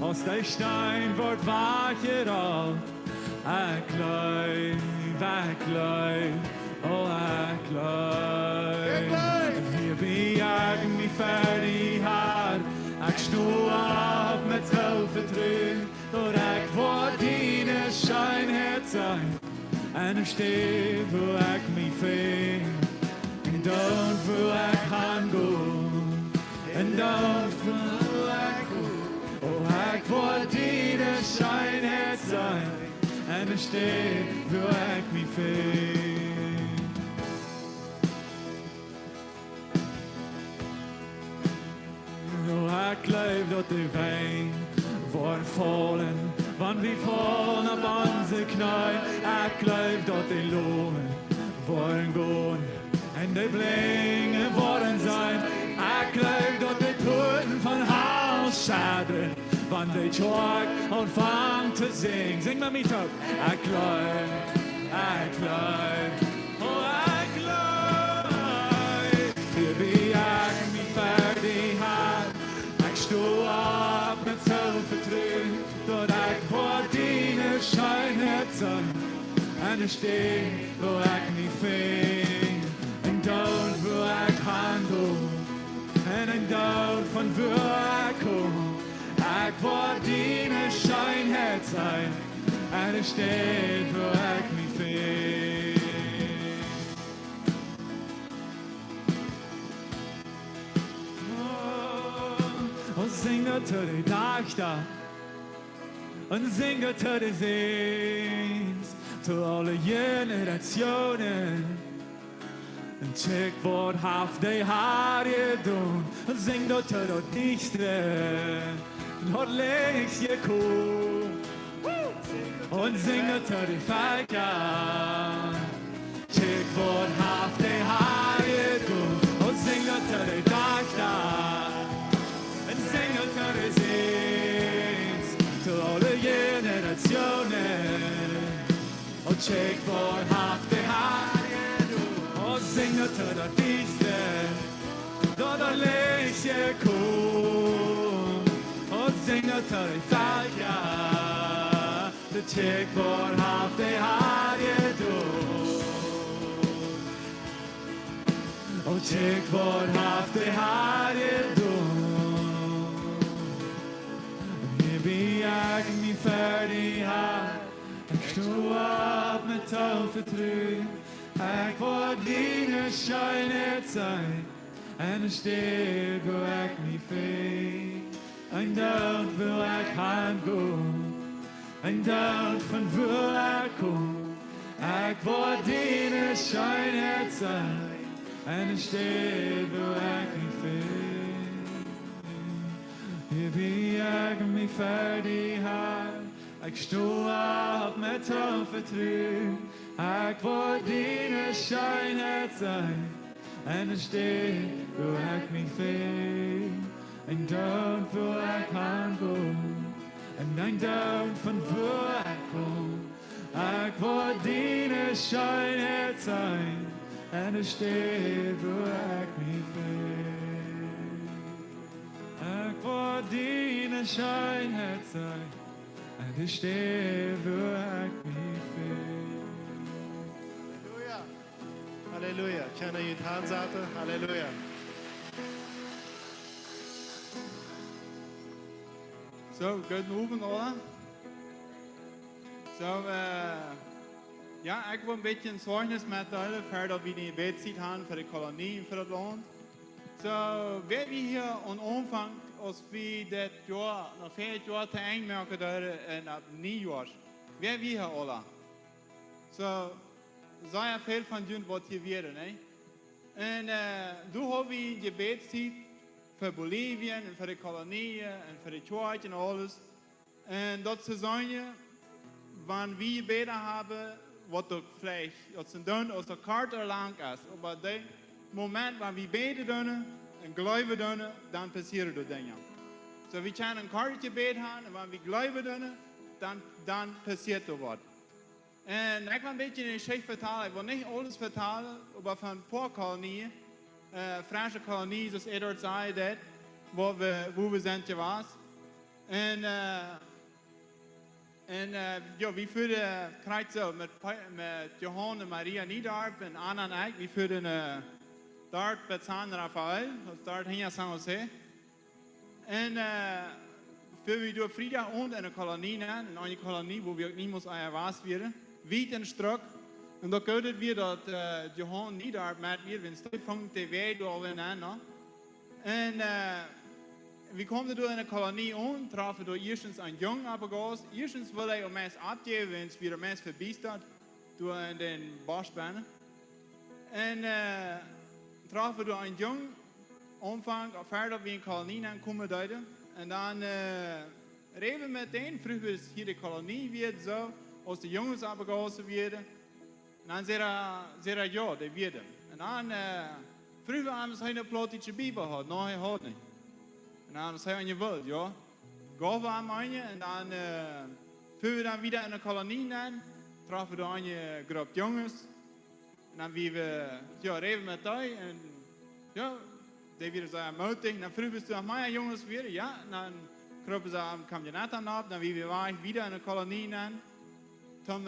aus de Steen woat wajchjerollt. Ekj jleew, ekj jleew, o, ekj jleew. Ekj jleew. Hia bie ekj mie ver die Har, ekj sto opp met Hoop, Vetruen, daut ekj woa diene Scheenheit seenen. Enne Städ, wua ekj mie finj, un doa, wua ekj han go, un doa, wua ekj go. O, ekj woa diene Scheenheit seenen. Enne Städ, wua ekj mie finj. O, ekj jleew, daut de Wenj woaren faulen, wan wie faulen opp onse Kjnee. Ekj jleew, daut de Lonen woaren gonen un de Blinje woaren seenen. Ekj jleew, daut de Puaten von Hal schedren, wan de Kjoakj aunfangt to sinjen. Sinj met mie toop. Ekj jleew, ekj jleew, o, ekj jleew. Hia bie ekj mie ver die Har, ekj sto opp met Hoop, Vetruen, daut ekj woa diene Scheenheit seenen. Enne Städ, wua ekj mie finj, un doa, wua ekj han go, un doa, von wua ekj kom. Ekj woa diene Scheenheit seenen. Enne Städ, wua ekj mie finj. O, sinj daut to de Dajchta, un sinj daut to de Sent, to aule Jenerationen. Un kjikj, waut haft de Har jedonen. Sinj daut to daut Dichtre, daut Licht jekomen. Un sinj daut to de Velkja. Kjikj, waut haft de Har jedonen. Un sinj daut to de Dajchta, un sinj daut to de Sent, to aule Jenerationen. O, kjikj, waut haft de Har jedonen. O, sinj daut to daut Dichtre, daut daut Licht jekomen. O, sinj daut to de Velkja. Kjikj, waut haft de Har jedonen. O, kjikj, waut haft de Har jedonen. Hia bie ekj mie ver die Har, ekj sto opp met Hoop, Vetruen, ekj woa diene Scheenheit seenen. Enne Städ, wua ekj mie finj, un doa, wua ekj han go, un doa, von wua ekj kom. Ekj woa diene Scheenheit seenen. Enne Städ, wua ekj mie finj. Hia bie ekj mie ver die Har, ekj sto opp met Hoop, Vetruen, ekj woa diene Scheenheit seenen. Enne Städ, wua ekj mie finj, un doa, wua ekj han go, un doa, von wua ekj kom. Ekj woa diene Scheenheit seenen. Enne Städ, wua ekj mie finj. Ekj woa diene Scheenheit seenen. Enne Städ, wua ekj mie finj. Halleluja. Halleluja. Kjenn jie daut Harn saten? Halleluja. Soo, gooden Owent, aula. Soo, äh, jo, ekj well een bät een Zeichnis metdeelen, ver daut wie de Jebädstiet haben fa de Kolonie un fa daut Launt. Soo, wäa wia hia aum Aunfank, aus wie dit Joa, noch ver dit Joa to Enj moaken deeden un opp Niejoa? Wäa wia hia aula? Soo, sea väl von junt waut hia wieren, nä? Un, äh, doa haud wie Jebädstiet fa Bolivien un fa de Kolonie un fa de Kjoakj un aules. Un daut es soo, wan wie jebäden haben, waut uk veleicht, daut es dan, aus daut kort ooda lang es, oba dee Moment, wan wie bäden doonen un jleewen doonen, dan passieren doa Dinja. Soo, wie kjennen een kort Jebäd haben, un wan wie jleewen doonen, dan, dan passieet doa waut. Un ekj well een bät eene Jeschicht vetalen. Ekj well nich aules vetalen, oba von een poa Kolonien, äh, fresche Kolonien, soo aus Edward säd, daut, wua wie, wua wie sent jewast. Un, äh, un, äh, jo, wie fuaren krakjt soo met, Pe- met Johan un Maria Niedarp un Anna un ekj, wie fuaren, äh, doa bat San Rafael, daut es doa hinja San Jose. Un, äh, fuaren wie doa Friedach Owent enne Kolonie nenn, enne Kolonie, wua wie uk niemols ea jewast wieren, wiet un strock. Un daut Goode wia, daut, äh, Johan Niedarp met wia, wiels dee funk de Wäaj doa aul aun, no? Un, äh, wie kjeemen doa enne Kolonie aun, troffen doa ieeschtens eenen Jung opp de Gauss. Ieeschtens wull hee am meist aufjäwen, wiels wie de meist vebiestat, doa en dän Bosch bennen. Un, äh, troffen doa eenen Jung, Aunfank, ea wie enne Kolonie nenn komen deeden. Un dan, äh, räden wie met dän, fruagen wie, aus hia de Kolonie wia, soo, aus de Junges opp de Gauss wieren. Un dan säd hee, säd hee, jo, dee wieren. Un dan, äh, fruagen wie am, aus hee eene plautdietsche Bibel haud. Nä, hee haud nich. Un dan säd hee, jewell, jo. Jeef wie am eene, un dan, äh, fuaren wie dan wada enne Kolonie nenn, troffen doa eene Grupp Junges. Un dan wia wie, jo, räden met dee, un, jo, dee wieren sea mootich. Un dan fruagen wie, aus doa noch mea Junges wieren, jo, un dan kjrieejen see am Kamionett aun opp, dan wia wie wajch wada enne Kolonie nenn, om,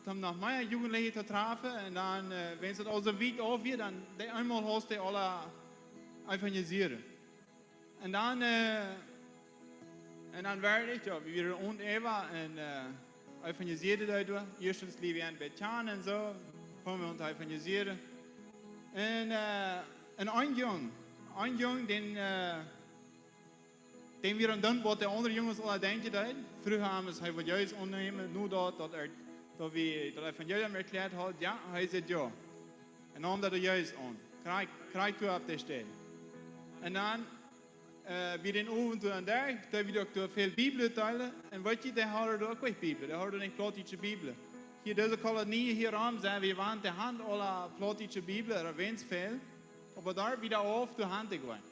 om noch mea Jugendliche to trafen, un dan, äh, wan et aul soo wiet auf wia, dan dee eemol haud dee aule evangelisieren. Un dan, äh, un dan wort ekj, jo, wie wieren Owent äwa un, äh, evangelisieren doa. Ieeschtens lieed wie een bät aun un soo, fungen wie aun to evangelisieren. Un, äh, un een Jung, een Jung, dän, äh, dän wia dan, waut de aundre Junges aul deeden, dee fruach am, aus hee wull Jesus aunnämen, nu daut, daut hee, daut wie daut Evangelium erkjläat hauden, jo, hee säd jo. Un naum daut Jesus aun. Krakjt, krakjt doa opp de Städ. Un dan, äh, wia dän Owent doa aun de, doa wia uk doa väl Bibel deelen. Un weet jie, dee hauden doa uk nich Bibel. Dee hauden nich plautdietsche Bibel. Hia dise Kolonie hia rom, sent wie jewant, dee hauden aule plautdietsche Bibel, doa wia nich väl. Oba doa wia auf, doa hauden dee jewant.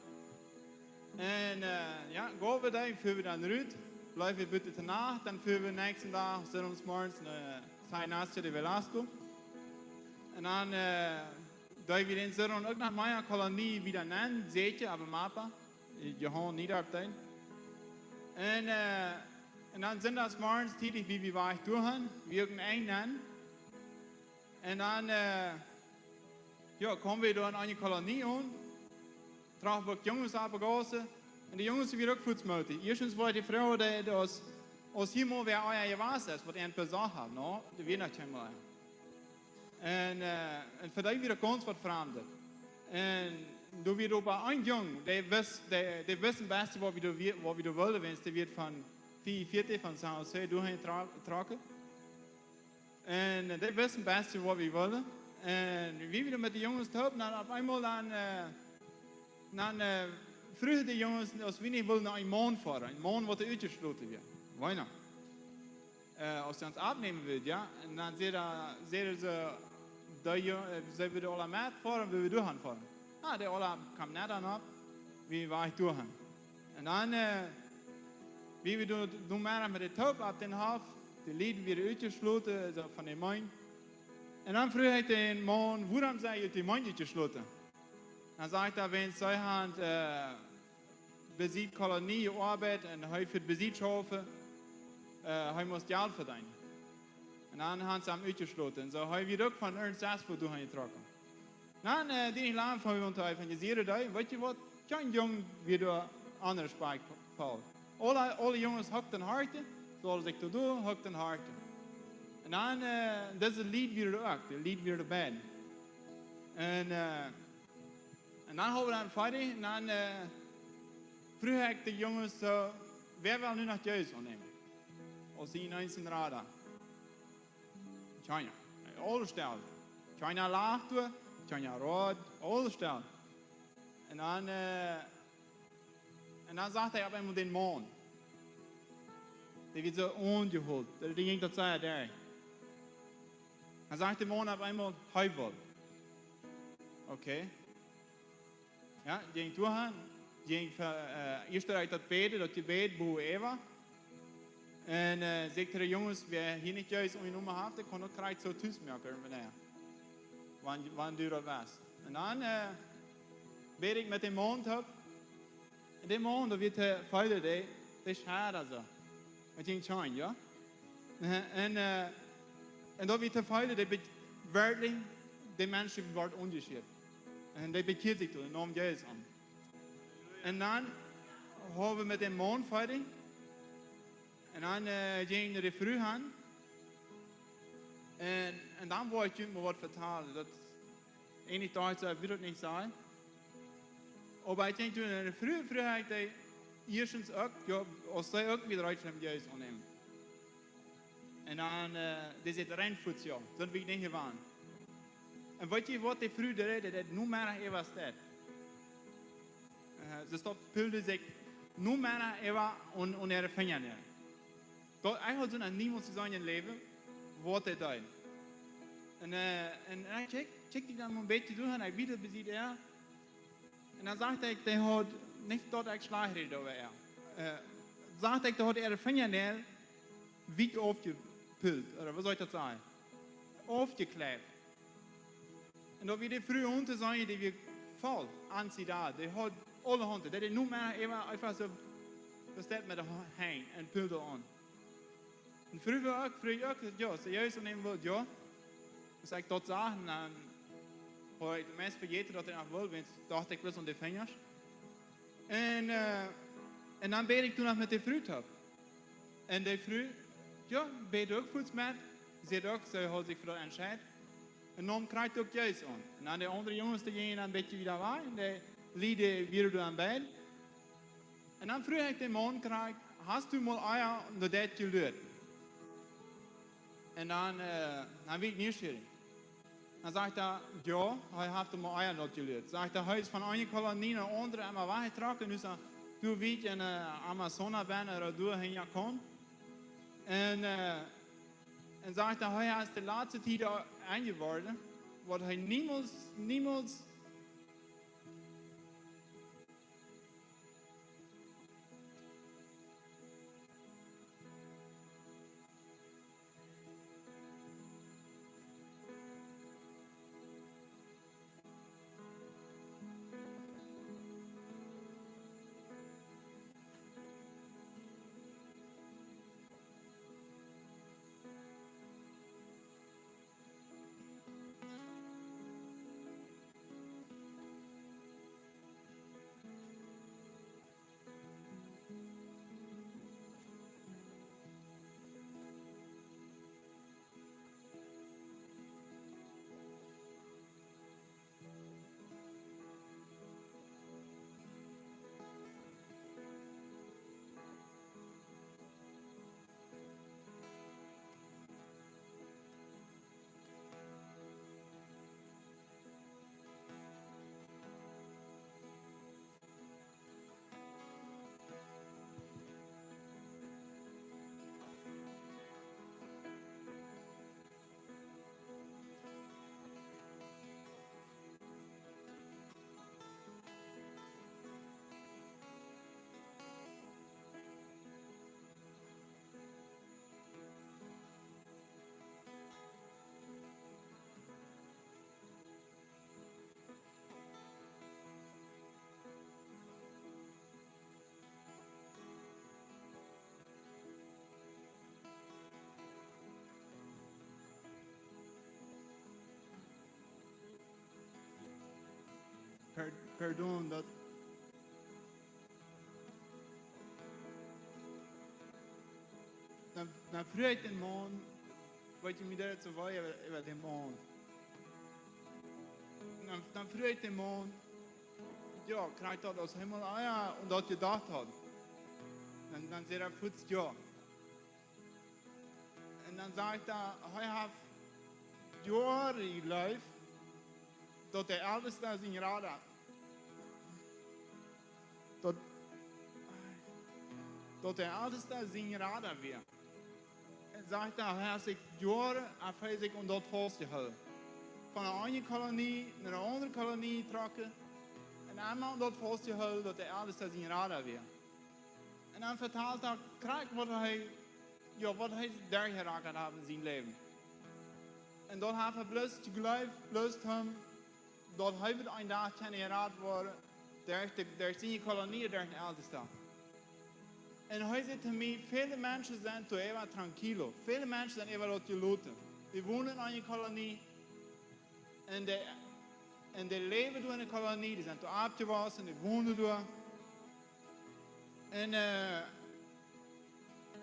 Un, äh, jo, jeewen wie dee, fuaren wie dan rut, bleewen wie bat de Nacht, dan fuaren wie näakjsten Dach, Sindachmorjes, no San Ignacio de Velasco. Un dan, äh, deeden wie dän Sinndach uk noch mea Kolonie wada nenn, säkjen, opp dän Mapa, äh, Johan Niedarp dän. Un, äh, un dan Sindachmorjes tiedich, wia wie wajch doahan, wia uk een Enj nenn. Un dan, äh, jo, kjeemen wie doa en eene Kolonie aun, troffen wie uk Junges opp de Gauss. Un de Junges wieren uk fuaz mootich. Ieeschtens wort de Froag, dee, dee aus, aus hia mol wäa ea jewast es, waut een Besach haud, no? Dee wia noch kjeenmol. Un, äh, un fa dee wia daut gaunz waut Framdet. Un doa wia oba een Jung, dee wist, dee, dee wist een bät, waut wie doa wie-, waut wie doa wullen, wiels dee wia von vea un vieetich, von San Jose, doahan tra-, trocken. Un, äh, dee wist een bät, waut wie wullen. Un wie wieren met de Junges toop, dan opp eemol dan, äh, dan, äh, fruagen de Junges, aus wie nich wullen no een Maun foaren. Een Maun, waut utjeschloten wia. Woo dan? Äh, aus hee ons aufnämen wull, jo. Un dan säd hee, säden see, dee Jo-, äh, see wudden aula met foaren, wie wudden doahan foaren. Ah, dee aula kjeemen nich aun opp, wie wieren doahan. Un dan, äh, wia wie doa, doa mea met de Toop opp dän Hoff, de Lied wieren utjeschloten, soo von de Maun. Un dan fruach ekj dän Maun, wuarom sent jie ut de Maun utjeschloten? Dan säd hee, wiels see hauden, äh, bie de Kolonie jeoabeit un hee fa bie de schaufen, äh, hee must Jelt vedeenen. Un dan hauden see am utjeschloten. Soo, hee wia uk von irjent wua doahan jetrocken. Dan, äh, dee nich lang von wie to evangelisieren, dee, weet jie waut? Kjeen Jung wia doa aundasch bie jefollen. Aule, aule Junges huckten Hoaten, soo aus ekj doa doo, huckten Hoaten. Un dan, äh, dise Lied wia doa uk, de Lied wia doa bie. Un, äh, un dan hauden wie dan foadich, un dan, äh, fruach ekj de Junges soo, wäa well nu noch Jesus aunnämen? Aus sien eensjen Rada. Kjeena. Aule stell. Kjeena lacht doa, kjeena rot, aule stell. Un dan, äh, un dan sach ekj opp eemol dän Maun. Dee wia soo aunjehoolen. Dee, dee jinkj daut sea derch. Dan sajcht de Maun opp eemol, hee well. Okay. Jo, jinkj doahan, jinkj fa-, äh, ieescht daut bäden, daut Jebäd, bowen äwa. Un äh, säd ekj to de Junges: Wäa hia nich Jesus aunjenomen haft, dee kaun daut krakjt soo tus moaken, wan, wan du daut west. Un dan äh, bäd ekj met dän Maun toop. Un dän Maun, daut wia to feelen, dee, dee schauda soo. Daut jinkj scheen, jo? Äh, un, äh, un daut wia to feelen, dee be-, werkjlich, de Mensch wort aunjeschieet. Un dee bekjieed sikj to, naum Jesus aun. Un dan haud wie met dän Maun Feeding. Un dan äh, jinkj ekj no de Fru han. Un, un dan wull ekj junt mol waut vetalen. Daut, eejentlich docht ekj, ekj well daut nich sajen. Oba ekj denkj, doa de Fru, Fru haud ekj dee ieeschtens uk, jo, aus see uk wada reed fa Jesus aunnämen. Un dan, äh, dee säd rein fuaz jo, daut well ekj nich jewanen. Un weet jie waut de Fru deed? Dee deed nu mea äwa daut. Äh, see stoppt, pilde sikj nu mea äwa un, un äare Finja näa. Daut, ekj haud soo noch niemols jeseenen em Läwen, waut dee deed. Un, äh, un ekj kjikj, kjikj dee dan een bät derch un ekj wia besied äa. Un dan sach ekj, dee haud nich daut ekj schlajcht räd äwa äa. Äh, sach ekj, dee haud äare Finja wiet aufjepult, ooda waut saul ekj daut sajen? Aufjekjleeft. Un daut wia de Fru auntoseenen, dee wia voll anxiedad. Dee haud aulahaunt, dee deed nu mea äwa, eefach soo, waut daut met de Ha-, Henj un pilde aun. Un Fru wia uk, Fru uk, jo, see Jesus aunnämen wull, jo. Aus ekj daut sach, dan haud ekj meist vejäten, daut hee noch wull, wiels docht ekj bloos aun de Finja. Un, äh, un dan bäd ekj doano noch met de Fru toop. Un de Fru, jo, bäd uk fuaz met. See säd uk, see haud sikj fa daut entscheet. Un naum krakjt uk Jesus aun. Un dan de aundre Junges, dee jinjen een bät wieda wajch. Un de Lied, dee wieren doa aum bäden. Un dan fruach ekj dän Maun krakjt: Hast du mol ea no daut jeluat? Un dan, äh, dan wia ekj nieschierich. Dan sajcht hee: Jo, hee haft mol ea no daut jeluat. Sajcht hee, hee es von eene Kolonie no de aundre emma wajchjetrocken, nu es hee doa wiet en äh, Amazonas bennen ooda doa en Yukon. Un, äh, un sajcht hee, hee es de latste Tiet enjeworden, waut hee niemols, niemols Per-, pardon, daut, dan, dan fruach ekj dän Maun, waut ekj mie doa soo wia äwa, äwa dän Maun. Dan, dan fruach ekj dän Maun, jo, krakjt daut aus hee mol ea aun daut jedocht haud. Dan, dan säd hee fuaz jo. Un dan sajcht hee, hee haft Joaren jeleeft, daut de Eltesta sien Rada, daut, daut de Eltesta sien Rada wia. Un sajcht hee, hee haft sikj Joaren, haft hee sikj aun daut faustjehoolen. Von eene Kolonie no eene aundre Kolonie jetrocken. Un emma aun daut faustjehoolen, daut de Eltesta sien Rada wia. Un dan vetalt hee krakjt waut hee jo, waut hee derchjerakat haft en sien Läwen. Un daut haft hee bloos jejleeft, bloos om, daut hee wudd een Dach kjennen jerat woaren, derch de, derch siene Kolonie, derch een Eltesta. Un hee säd to mie, väle Menschen sent doa äwa tranquilo. Väle Menschen sent äwa daut jeloten. Dee wonen en eene Kolonie. Un dee, un dee läwen doa en eene Kolonie. Dee sent doa oppjewossen, dee wonen doa. Un, äh,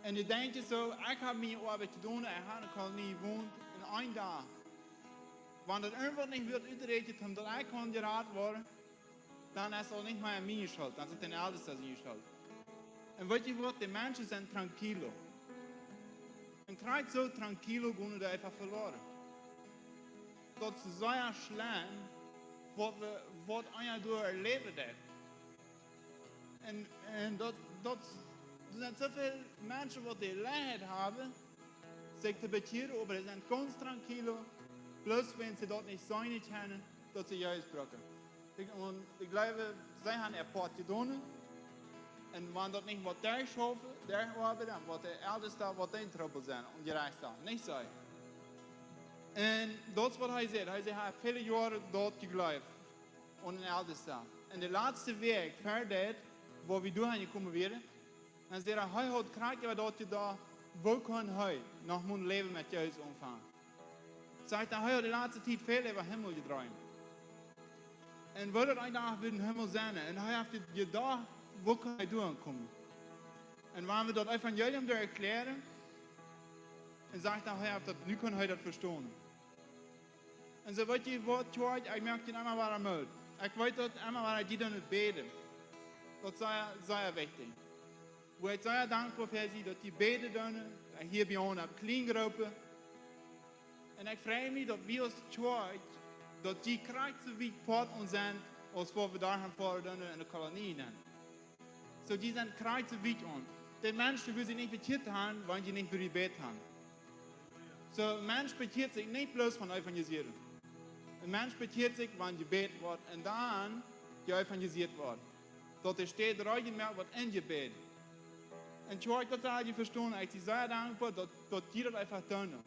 un dee denkjen soo, ekj hab miene Oabeit jedonen, ekj hab en eene Kolonie jewont. Un een Dach, wan daut irjentwaut nich woat utjeräakjent, om daut ekj kaun jerat woaren, dan es daut nich mea miene Schult, dan es daut dän Eltesta siene Schult. Un weet jie waut, dee Menschen sent tranquilo. Un krakjt soo tranquilo gonen dee eefach veloaren. Daut es sea schlemm, waut wie, waut eena doa erläwen deit. Un, un daut, daut, doa sent soo väl Menschen, waut de Jeläajenheit haben, sikj to bekjieren, oba dee sent gaunz tranquilo, bloos wan see daut nich seenen kjennen, daut see Jesus brucken. Ekj, un ekj jleew, see haben äa Poat jedonen. Un wan daut nich woat derchschaufen, derchoabeiden, dan woat de Eltesta, woat dee en Trubbel sennen un jerajcht sennen. Nich see. Un daut es waut hee sajcht. Hee sajcht, hee haft väle Joaren daut jejleeft. Un en Eltesta. Un de latste Wäakj, ver dit, woo wie doahan jekomen wieren, dan säd hee, hee haud krakjt äwa daut jedocht, woo kunn hee noch mol een Läwen met Jesus aunfangen. Sajcht hee, hee haud de latste Tiet väl äwa Himmel jedreemt. Un woo daut een Dach wudd em Himmel sennen. Un hee haft je-, jedocht, woo kunn hee doahan komen. Un wan wie daut Evangelium doa erklären, un sajcht hee, hee haft daut, nu kunn hee daut vestonen. Un soo, weet jie waut, Kjoakj, ekj moak junt emma wada Moot. Ekj weet daut emma wada, jie doonen bäden. Daut es sea, sea wichtich. Woo ekj sea dankboa fa sie, daut jie bäden doonen, daut hia bie ons opp Kjlienjroopen. Un ekj frei mie, daut wie aus Kjoakj, daut jie krakjt soo wiet Poat aun sent, aus waut wie doa han ver doonen en de Kolonie nenn. Soo, jie sent krakjt soo wiet aun. De Menschen wudden sikj nich bekjieet haben, wan jie nich fa dee jebät haben. Soo, een Mensch bekjieet sikj nich bloos von evangelisieren. Een Mensch bekjieet sikj, wan jebät woat un dan jie evangelisiert woaren. Daut de Städ rein jemoakt woat em Jebäd. Un Kjoakj, daut saul jie vestonen, ekj sie sea dankboa, daut, daut jie daut eefach doonen.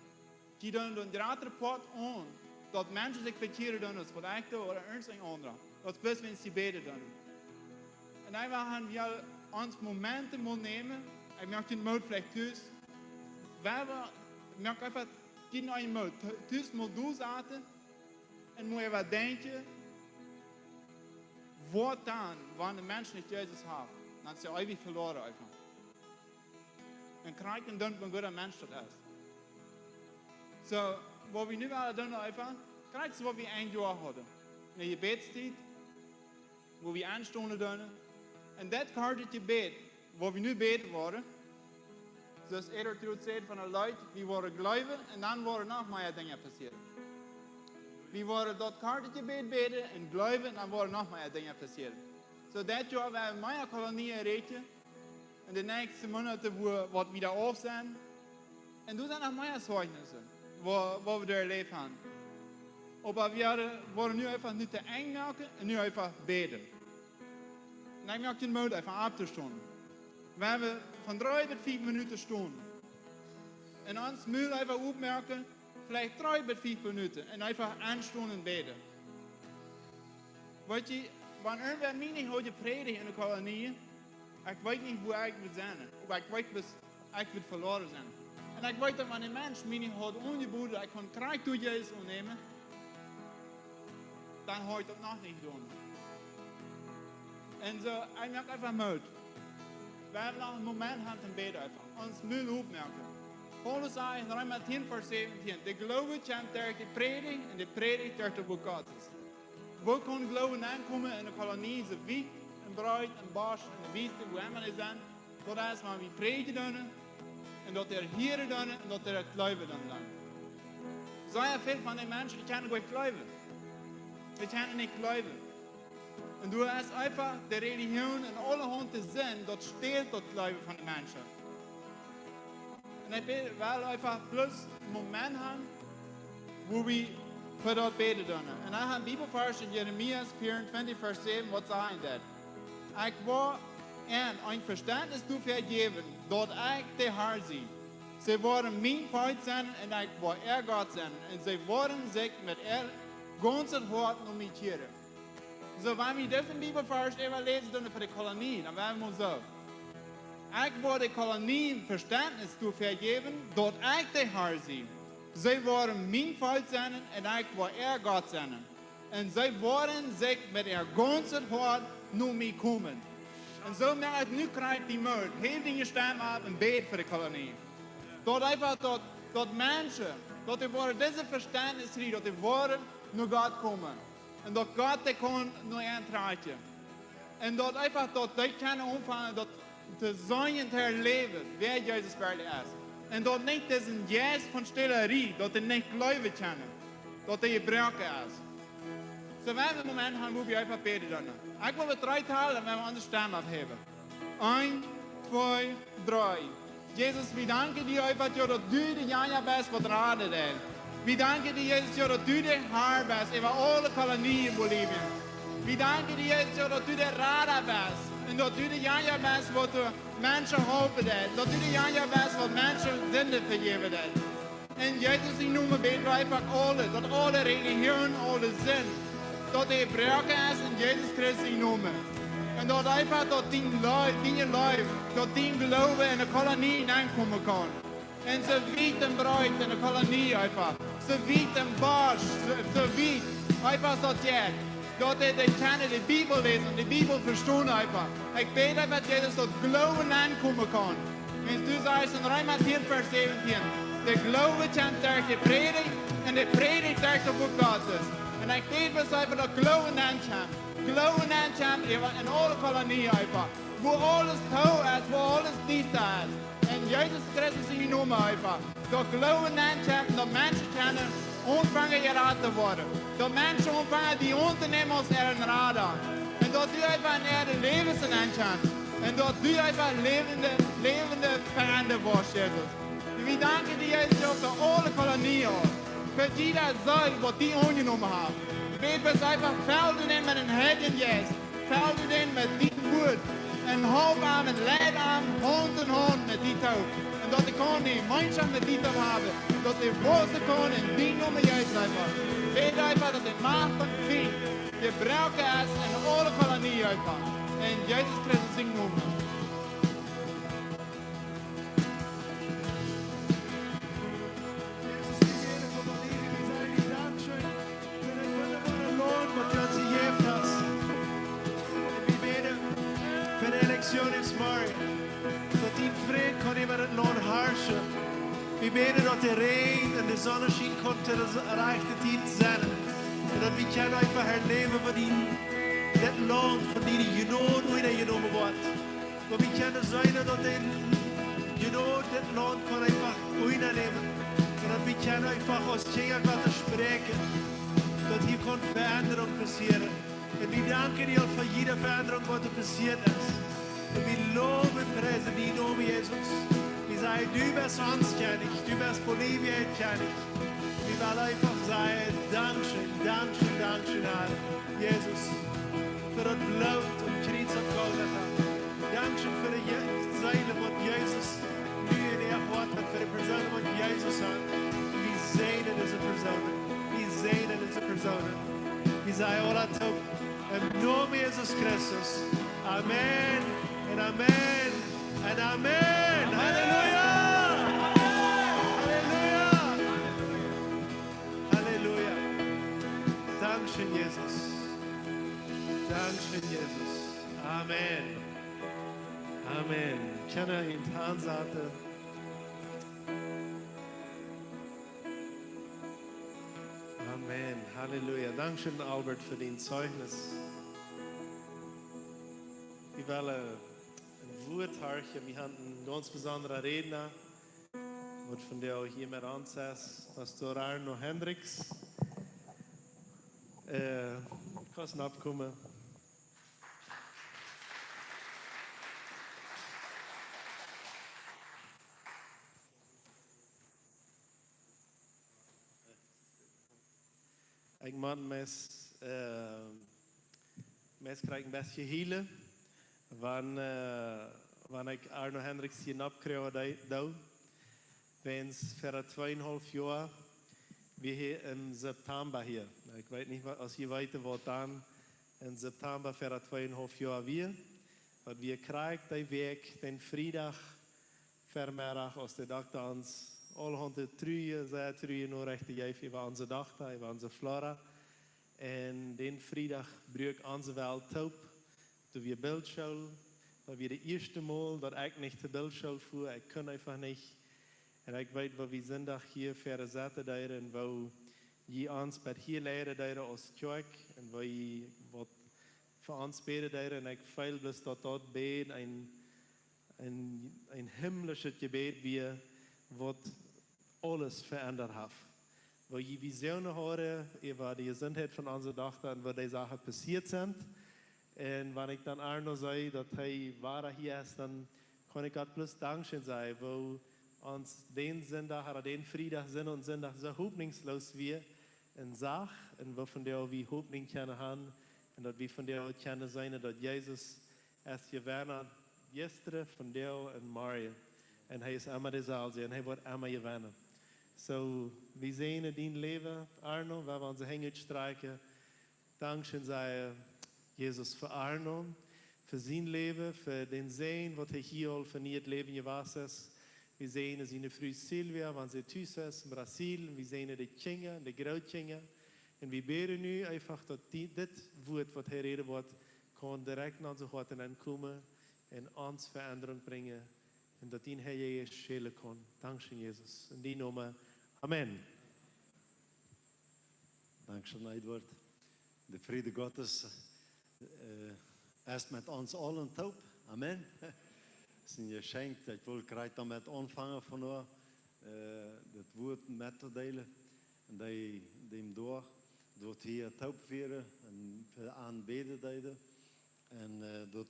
Jie doonen een jratra Poat aun, daut Menschen sikj bekjieren doonen, aus waut ekj doo, ooda irjent een aundra. Daut es bloos, wan see bäden doonen. Un dan woa wie ons Momenten mol nämen, ekj moak dän Moot veleicht tus. Wie, wie, moak eefach dän eenen Moot, tu-, tus mol doa sitten un mol äwa denkjen, waut dan, wan een Mensch nich Jesus haft, dan es hee eewich veloaren eefach. Un krakjt dan, wan een gooda Mensch daut es. Soo, waut wie nu wellen doonen eefach, krakjt soo waut wie een Joa hauden. Eene Jebädstiet, woo wie aunstonen doonen. Un daut korte Jebäd, woo wie nu bäden woaren, soo aus Edward Root sajcht von een Leet, wie woaren jleewen un dan woaren noch mea Dinja passieren. Wie woaren daut korte Jebäd bäden un jleewen un dan woaren noch mea Dinja passieren. Soo, dit Joa woa wie mea Kolonien erreichen. En de näakjste Moonaten, woo, waut wie doa auf sent. Un doa sent noch mea Zeijnisse, woo, woo wie doa erläft haben. Oba wie woaren nu eefach nu to Enj moaken un nu eefach bäden. Un ekj moak dän Moot eefach opptostonen. Wan wie von dree bat fief Minuten stonen. Un ons Mul eefach opmoaken, veleicht dree bat fief Minuten un eefach aunstonen un bäden. Weet jie, wan irjentwäa mie nich haud jeprädicht en de Kolonie, ekj weet nich, wua ekj wudd sennen. Oba ekj weet, bat ekj wudd veloaren sennen. Un ekj weet, daut wan een Mensch mie nich haud aunjeboden, daut ekj kunn krakjt doa Jesus aunnämen, dan haud ekj daut noch nich jedonen. Un soo, ekj moak eefach Moot. Wie haben noch een Moment haben toom bäden eefach. Ons Mul opmoaken. Paulus sajcht en Reema tieen, Varsch säwentieen: De Gloowe kjemt derch de Prädicht un de Prädicht derch daut Wuat Gottes. Woo kaun Gloowe aunkomen en de Kolonie, soo wiet un breet un bosch un de Wiest, wua emma dee sent? Daut es, wan wie prädjen doonen un daut dee hieren doonen un daut dee jleewen doonen. Sea väl von de Menschen, dee kjennen goanich jleewen. Dee kjennen nich jleewen. Un doa es eefach de Religion un aulahaunt Sind, daut stält daut Jleewen von de Menschen. Un ekj well eefach bloos een Moment haben, wua wie fa daut bäden doonen. Un ekj hab een Bibelvarsch en Jeremia vea un twintich, Varsch säwen, waut sajcht daut? Ekj woa an een Vestentnis doafäa jäwen, daut ekj de Herr sie. See woaren mien Volkj sennen un ekj woa äa Gott sennen. Un see woaren sikj met äa gaunzet Hoat no mie kjieren. Soo, wan wie disen Bibelvarsch äwaläsen doonen fa de Kolonie, dan woaren wie soo: Ekj woa de Kolonie Vestentnis doafäa jäwen, daut ekj de Har sie. See woaren mien Volkj sennen un ekj woa äa Gott sennen. Un see woaren sikj met äa gaunzet Hoat no mie komen. Un soo, mau nu kjricht dee Moot, heef diene Stemm opp un bäd fa de Kolonie. Daut eefach daut, daut Menschen, daut dee woaren dise Vestentnis kjrieen, daut dee woaren no Gott komen. Un daut Gott dee kaun no an trakjen. Un daut eefach daut dee kjennen aunfangen, daut to seenen, to läwen, wäa Jesus werkjlich es. Un daut nich disen Jeist von Stälerie, daut dee nich jleewen kjennen, daut dee jebroaken es. Soo, wie woaren een Moment haben, wua wie eefach bäden doonen. Ekj well daut dree Mol, un wie woaren onse Stemm opphäwen. Eent, twee, dree. Jesus, wie danken die eefach, jo, daut du dejanja best, waut raden deit. Wie danken die, Jesus, jo, daut du de Har best äwa aule Kolonien en Bolivien. Wie danken die, Jesus, jo, daut du de Rada best. Un daut du dejanja best, waut de Menschen halpen deit. Daut du dejanja best, waut Menschen Sinden vejäwen deit. En Jesus sien Nomen bäd wie eefach aule, daut aule Relijoon, aule Sind, daut dee jebroaken es en Jesus Christus sien Nomen. Un daut eefach daut dien Lä-, diene Leew, daut dien Gloowen en de Kolonie nenkomen kaun. En soo wiet un breet en de Kolonie eefach. Soo wiet un barsch, soo, soo wiet eefach daut jeit. Daut dee, dee kjennen de Bibel läsen, de Bibel vestonen eefach. Ekj bäd eefach, Jesus, daut Gloowen nenkomen kaun. Wiels du sajchst en Reema tieen, Varsch säwentieen: De Gloowen kjemt derch de Prädicht, un de Prädicht derch daut Wuat Gottes. Un ekj bäd, daut eefach daut Gloowen nenkjemt. Gloowen nenkjemt, äwa en aule Kolonie eefach. Wua aules too es, wua aules diesta es. En Jesus Christus sien Nomen eefach. Daut Gloowen nenkjemt, daut Menschen kjennen aunfangen jerat to woaren. Daut Menschen aunfangen die auntonämen aus äaren Rada. Un daut du eefach en äare Läwes nenkjemst. Un daut du eefach läwende, läwende Veendasch woascht, Jesus. Wie danken die, Jesus, fa aule Kolonien, fa jieda Seel, waut die aunjenomen haft. Bäd bloos eefach, fell du dee met dän Heiljen Jeist, fell du dee met dien Wuat, un halp an un leid an Haunt en Haunt met die toop. Un daut dee kaun de Jemeenschoft met die toop haben, daut dee wausen kaun en dien Nomen, Jesus, eefach. Bäd eefach, daut de Macht von Fient jebroaken es en aule Kolonie eefach. En Jesus Christus sien Nomen. Jesus, wie bäden fa Bolivien, wie sajen die Dankscheen fa dit wundaboare Launt, waut du ons jejäft hast. Un wie bäden fa de Elektionen morjen, daut dien Fräd kaun äwa daut Launt harschen. Wie bäden, daut de Räajen un de Sonnenschien kaun to de rajchte Tiet sennen. Un daut wie kjennen eefach erläwen, waut dien, daut Launt von diene Jnod utjenomen woat. Daut wie kjennen seenen, daut de Jnod daut Launt kaun eefach utnämen. Un daut wie kjennen eefach aus Kjinja Gottes spräakjen, daut hia kaun Veendrunk passieren. Un wie danken die aul fa jiede Veendrunk, waut passieet es. Un wie lowen un priesen dienen Nomen, Jesus. Wie sajen, du best ons Kjennich, du best Bolivien Kjennich. Wie wellen eefach sajen, Dankscheen, Dankscheen, Dankscheen, Har Jesus, fa daut Bloot aum Kjriez opp Golgatha. Dankscheen fa de Je-, Seelen, waut Jesus nu en äa Hoat haft, fa de Persoonen, waut Jesus haft. Wie säajnen dise Persoonen. Wie säajnen dise Persoonen. Wie sajen aula toop, em Nomen Jesus Christus. Amen un amen un amen. Halleluja! Halleluja! Halleluja! Dankscheen, Jesus. Dankscheen, Jesus. Amen. Amen. Kjenn wie ons hansaten? Amen. Halleluja. Dankscheen, Albert, fa dien Zeichnis. Wie wellen een Wuat horchen. Wie haben een gaunz besondra Rädna, waut vondoag hia met ons es, Pastor Arno Hendricks. Äh, kaust nopp komen. Ekj mott mie, äh, mie kjrieen een bät hielen, wan, äh, wan ekj Arno Hendricks hia nopp kjrie, dee, doo. Wäajens ver tweeunhalf Joa, wie hia em September hia. Ekj weet nich, aus jie weeten, waut dan em September ver tweeunhalf Joa wia. Daut wia krakjt dee Wäakj, dän Friedach Vemeddach, aus de Dokta ons aulahaunt trurje, sea trurje Norechten jeef äwa onse Dochta, äwa onse Flora. Un dän Friedach bruak onse Welt toop. Doa wia Bildschool, daut wia daut ieeschte Mol, daut ekj nich to Bildschool fua, ekj kunn eefach nich. Un ekj weet, woo wie Sindach hia ver de Sette deeden un woo jie ons bat hia leiden deeden aus Kjoakj un woo jie waut fa ons bäden deeden. Un ekj feel bloos, daut daut Bäd een, een, een himmlischet Jebäd wia, waut aules veendat haft. Woo jie Visionen hauden äwa de Jesundheit von onse Dochta un woo dee Sachen passieet sent. Un wan ekj dan Arno see, daut hee wada hia es, dan kaun ekj Gott bloos Dankscheen sajen, woo ons dän Sindach, ooda dän Friedach, Sinn un Sindach soo hopninjsloos wia un sach, un woo vondoag wie Hopninj kjennen haben, un daut wie vondoag kjennen seenen, daut Jesus es jewant jistren, vondoag un morjen. Un hee es emma deeselwja, un hee woat emma jewennen. Soo, wie seenen dien Läwen, Arno, wan wie onse Henj utstrakjen. Dankscheen sajen, Jesus, fa Arno, fa sien Läwen, fa dän Säajen, waut hee hia aul fa nieet Läwen jewast es. Wie seenen siene Fru Silvia, wan see tus es en Brasil, un wie seenen de Kjinja un de Grootkjinja. Un wie bäden nu eefach, daut die, dit Wuat, waut hee räden woat, kaun direkt en onse Hoaten aunkomen un ons Veendrunk brinjen. Un daut dien Heilja Jeist schaufen kaun. Dankscheen, Jesus. En dien Nomen. Amen. Dankscheen, Edward. De Fräd Gottes, äh, es met ons aulahaunt toop. Amen. Daut es een Jeschenkj, ekj well krakjt doamet aunfangen vondoag, äh, daut Wuat mettodeelen. Un dee, dän Dach, daut wie hia toop wieren un fa aundre bäden deeden. Un, äh, daut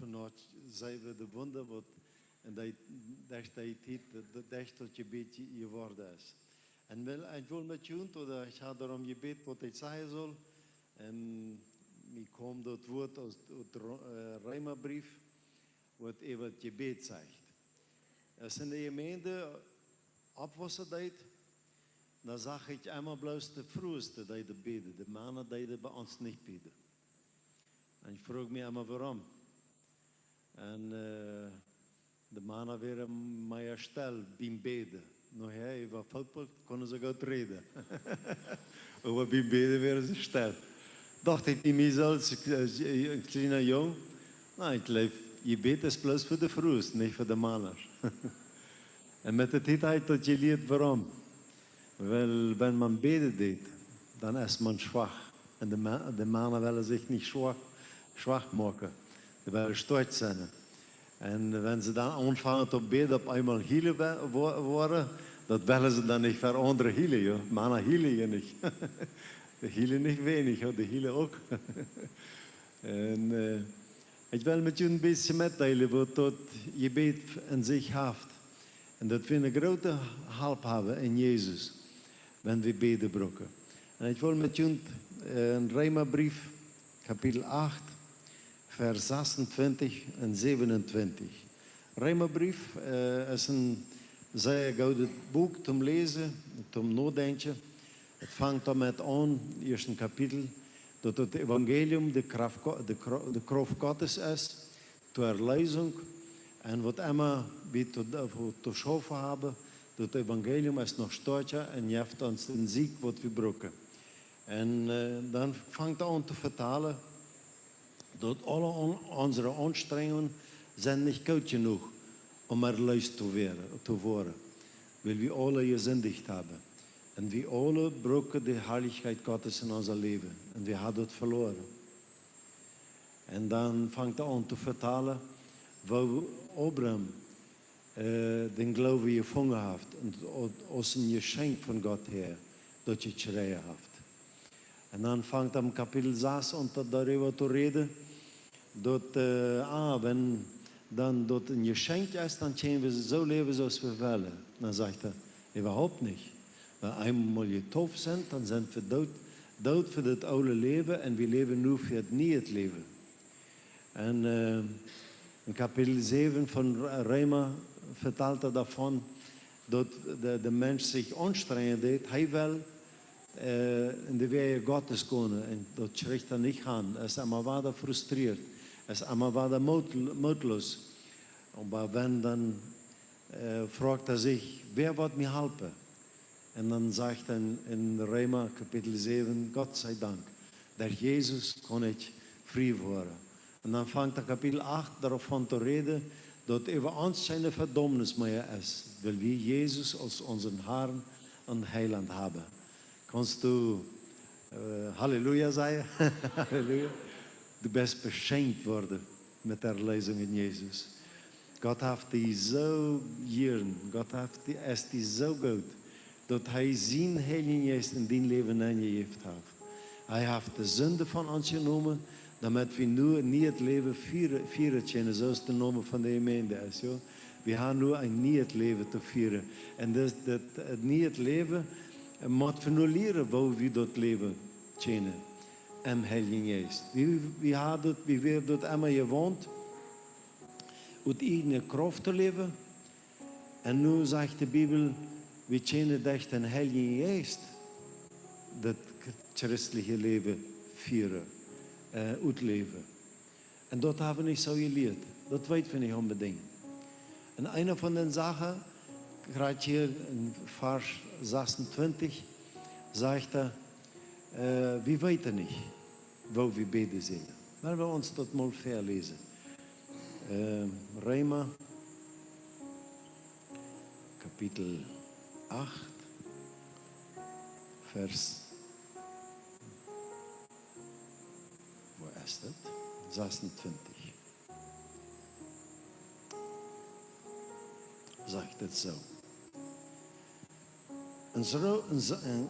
vondoag seenen wie de Wunda, waut en dee, derch dee Tiet, daut, daut derch daut Jebäd jeworden es. Un well, ekj well met junt, ooda ekj haud doaromm jebäden, waut ekj sajen saul. Un mie kjeem daut Wuat aus, ut Ro-, äh, Reemabrief, waut äwa daut Jebäd sajcht. Aus en de Jemeent oppwausse deed, dan sach ekj emma bloos de Frues, dee deeden bäden. De Mana deeden bie ons nich bäden. Un ekj fruach mie emma, wuarom. Un, äh, de Mana wieren mea stell biem Bäden. Nu, hee, äwa Football kunnen see goot räden. Oba biem Bäden wieren see stell. Docht ekj bie mie selfst, äh, een kjliena Jung, na, ekj jleew, Jebäd es bloos fa de Frues, nich fa de Mana. Un met de Tiet hab ekj daut jelieet, wuarom. Well, wan maun bäden deit, dan es maun schwak. Un de Ma-, de Mana wellen sikj nich schwak, schwak moaken. Dee wellen stoakj sennen. Un wan see dan aunfangen to bäden, opp eemol hielen we-, wo-, woaren, daut wellen see dan nich fa aundre hielen, jo. Mana hielen je nich. Dee hielen nich weinich, jo, dee hielen uk. Un, äh, ekj well met junt een bät metdeelen, waut daut Jebäd en sikj haft. Un daut wie eene groote Help haben en Jesus, wan wie bäden brucken. Un ekj well met junt, äh, en Reemabrief, Kapitel acht, Varsch sasuntwintich un säwenuntwintich. Reemabrief, äh, es een sea goodet Buak toom läsen, toom nodenkjen. Et fangt doamet aun, ieeschte Kapitel, daut daut Evangelium de Krauft Go-, de Krau-, de Krauft Gottes es, to Erlösung. Un waut emma wie to, to schaufen haben, daut Evangelium es noch stoakja un jeft ons dän Sieg, waut wie brucken. Un, äh, dan fangt hee aun to vetalen, daut aule on-, onse Aunstrenjungen sent nich goot jenuach, om erleest to woaren, to woaren, wiels wie aule jesindicht haben. Un wie aule brucken de Harlichkjeit Gottes en onse Läwen. Un wie haben daut veloaren. Un dan fangt hee aun to vetalen, woo Abraham, äh, dän Gloowen jefungen haft un aus een Jeschenkj von Gott häa daut jekjräajen haft. Un dan fangt hee em Kapitel sas aun, daut doaräwa to räden, daut, äh, ah, wan dan daut een Jeschenkj es, dan kjennen wie soo läwen, soo aus wie wellen. Dan sajcht hee, äwahaupt nich. Wan wie eemol jetauft sent, dan sent wie doot, doot fa daut oole Läwen un wie läwen nu fa daut niee Läwen. Un, äh, en Kapitel säwen von Re-, Reema vetalt hee doavon, daut de, de Mensch sikj aunstrenjen deed, hee well, äh, enne Wäaj Gottes gonen. Un daut kjricht hee nich aun. Hee es emma wada frustriert. Hee es emma wada moot-, mootloos. Oba wan dan, äh, froagt hee sikj: "Wäa woat mie halpen?" Un dan sajcht hee en Reema Kapitel säwen: "Gott sei Dank, derch Jesus kaun ekj frie woaren." Un dan fangt hee Kapitel acht doavon to räden, daut äwa ons kjeene Vedaumnis mea es, wiels wie Jesus aus onsen Harn un Heilaunt haben. Kaust du, äh, Halleluja sajen? Halleluja. Du best beschenkt worden met de Erlösung en Jesus. Gott haft die soo jieren, Gott haft die, es die soo goot, daut hee sienen Heiljen Jeist en dien Läwen nenjejäft haft. Hee haft de Sind von ons jenomen, doamet wie nu een nieet Läwen fieren, fieren kjennen, soo aus de Nomen von de Jemeent es, jo. Wie haben nu een nieet Läwen to fieren. Un daut, daut, daut nieet Läwen, äh, mott wie nu lieren, woo wie daut läwen kjennen em Heiljen Jeist. Wie, wie haben daut, wie wieren daut emma jewant, ut ieejne Krauft to läwen. Un nu sajcht de Bibel, wie kjennen derch dän Heiljen Jeist daut christelje Läwen fieren, äh, utläwen. Un daut haben wie nich soo jelieet. Daut weeten wie nich onbedinjt. Un eene von de Sachen, krakjt hia en Varsch sasuntwintich, sajcht hee, äh, wie weeten nich, woo wie bäden sellen. Lot ons daut mol väaläsen. Äh, Reema, Kapitel acht, Varsch, wua es daut? Sasuntwintich. Sajcht et soo. Un soo, un soo, un,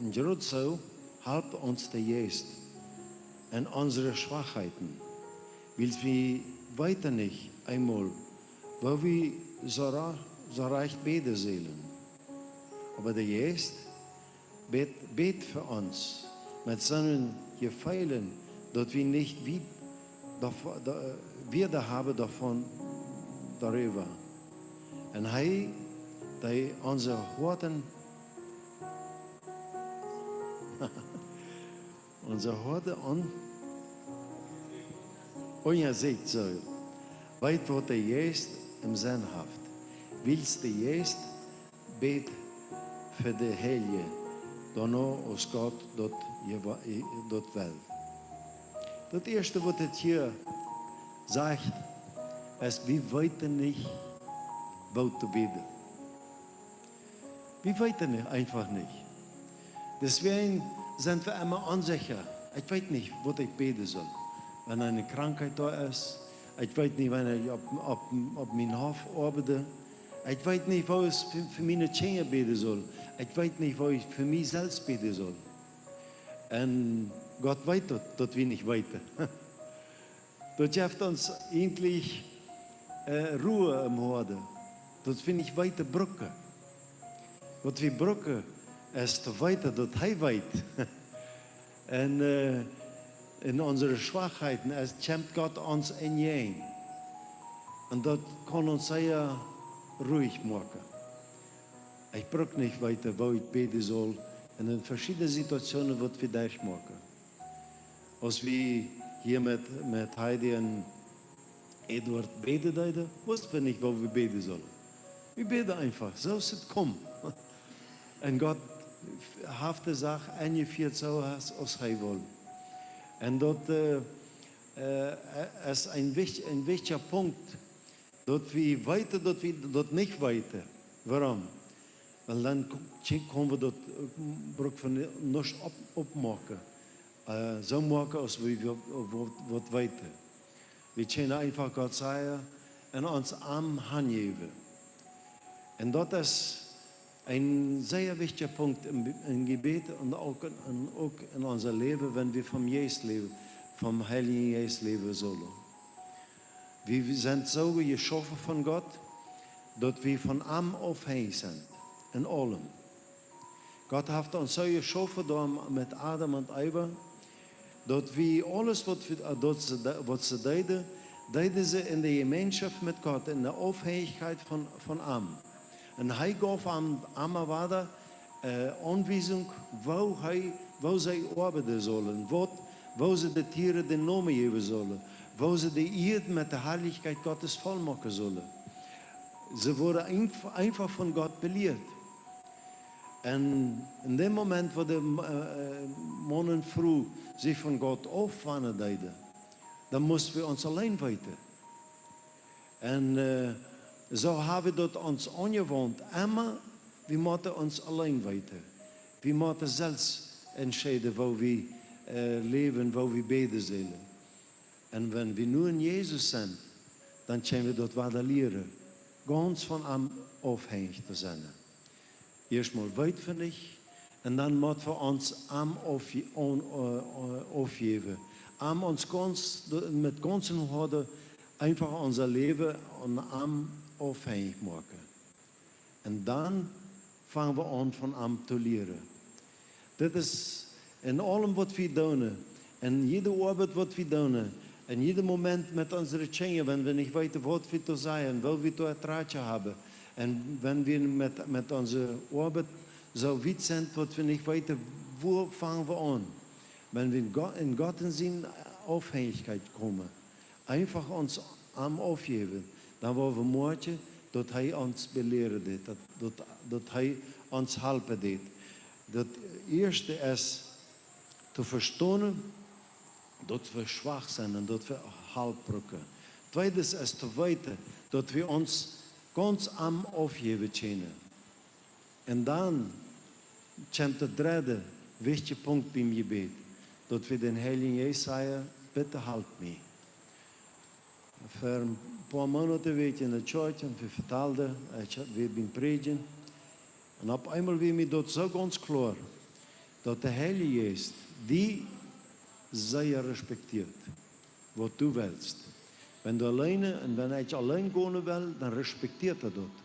un jrod soo halpt ons de Jeist en onse Schwakheiten, wiels wie weeten nich eemol, woo wie soo ra-, soo rajcht bäden sellen. Oba de Jeist bät, bät fa ons met soone Jefeelen, daut wie nich wie, doav-, doa-, Wieed haben doavon, doaräwa. Un hee, dee onse Hoaten, onse Hoaten un, unjaseakjen saul, weet, waut de Jeist em Senn haft, wiels de Jeist bät fa de Heilje, doano aus Gott daut jewa-, daut well. Daut ieeschte, waut et hia sajcht, es, wie weeten nich, woo to bäden. Wie weeten nich, eefach nich. Deswäajen sent wie emma onsecha. Ekj weet nich, waut ekj bäden saul. Wan eene Krankheit doa es, ekj weet nich, wan ekj opp, opp, opp mien Hoff oabeid. Ekj weet nich, woo ekj fa, fa miene Kjinja bäden saul. Ekj weet nich, woo ekj fa mie selfst bäden saul. Un Gott weet daut, daut wie nich weeten. Daut jeft ons eejentlich, äh, Ru em Hoaten. Daut wie nich weeten brucken. Waut wie brucken, es to weeten, daut hee weet. Un, äh, en onse Schwakheiten, es, kjemt Gott ons enjäajen. Un daut kaun ons sea ruich moaken. Ekj bruk nich weeten, woo ekj bäden saul, en veschiedne Situationen, waut wie derchmoaken. Aus wie hia met, met Heidi un Eduard bäden deeden, wussten wie nich, woo wie bäden sullen. Wie bäden eefach, soo aus et kjeem. Un Gott haft de Sach enjefieet soo aus, aus hee wull. Un daut, äh, äh, es een wicht-, een wichtja Punkt, daut wie weeten, daut wie daut nich weeten. Wuarom? Wiels dan ko-, kje-, kjenn wie daut, äh, bruck wie nich opp-, oppmoaken. Äh, soo moaken aus wie, wie, wie, wie weeten. Wie kjennen eefach Gott sajen un ons aun am hanjäwen. Un daut es een sea wichtja Punkt em, em Jebäd un uk en, en, uk en ons Läwen, wan wie vom Jeist läwen, vom Heiljen Jeist läwen sullen. Wie, wie sent soo jeschaufen von Gott, daut wie von am aufhenjich sent, en aulem. Gott haft ons soo jeschaufen, doa met Adam un Eva, daut wie aules, waut wie, äh, daut see de-, waut see deeden, deeden see en de Jemeenschoft met Gott, en de Aufhenjichkjeit von, von am. Un hee jeef an emma wada, äh, Aunwiesunk, woo hee, woo see oabeiden sullen, waut, woo see de Tieren dän Nomen jäwen sullen, woo see de Ieed met de Harlichkjeit Gottes voll moaken sullen. See worden eenf-, eefach von Gott belieet. Un en däm Moment, wua de, äh, Maun un Fru sikj von Gott aufwanen deeden, dan musten wie ons auleen weeten. Un, äh, soo haben wie daut ons aunjewant, emma, wie motten ons auleen weeten. Wie motten selfst entscheiden, woo wie, äh, läwen, woo wie bäden sellen. Un wan wie nu en Jesus sent, dan kjenn wie daut wada lieren, gaunz von am aufhenjich to sennen. Ieescht mol weeten wie nich, un dan motten wie ons am aufje-, aun-, äh, äh, aufjäwen. Am ons gaunz, met gaunzem Hoat eefach ons Läwen aun am aufhenjich moaken. Un dan fangen wie aun von am to lieren. Dit es en aulem waut wie doonen, en jiede Oabeit waut wie doonen, en jieda Moment met onse Kjinja, wan wie nich weeten, waut wie to sajen, woo wie to ertragen haben, un wan wie met, met onse Oabeit soo wiet sent, waut wie nich weeten, wua fangen wie aun. Wan wie en Go-, en Gott siene Aufhenjichkjeit komen, eefach ons am aufjäwen, dan woa wie moakjen, daut hee ons belieren deed, daut, daut, daut hee ons halpen deed. Daut ieeschte es to vestonen, daut wie schwak sent un daut wie Help brucken. Tweedes es to weeten, daut wie ons gaunz am aufjäwen kjennen. Un dan kjemt de dredde wichtje Punkt biem Jebäd, daut wie dän Heiljen Jeist sajen: "Bitte help mie." Ver een poa Moonaten wia ekj en de Kjoakj un wie vetalden, ekj wia biem Prädjen. Un opp eemol wia mie daut soo gaunz kloa, daut de Heilje Jeist die sea respektieet, waut du wellst. Wan du auleen, un wan ekj auleen gonen well, dan respektieet hee daut.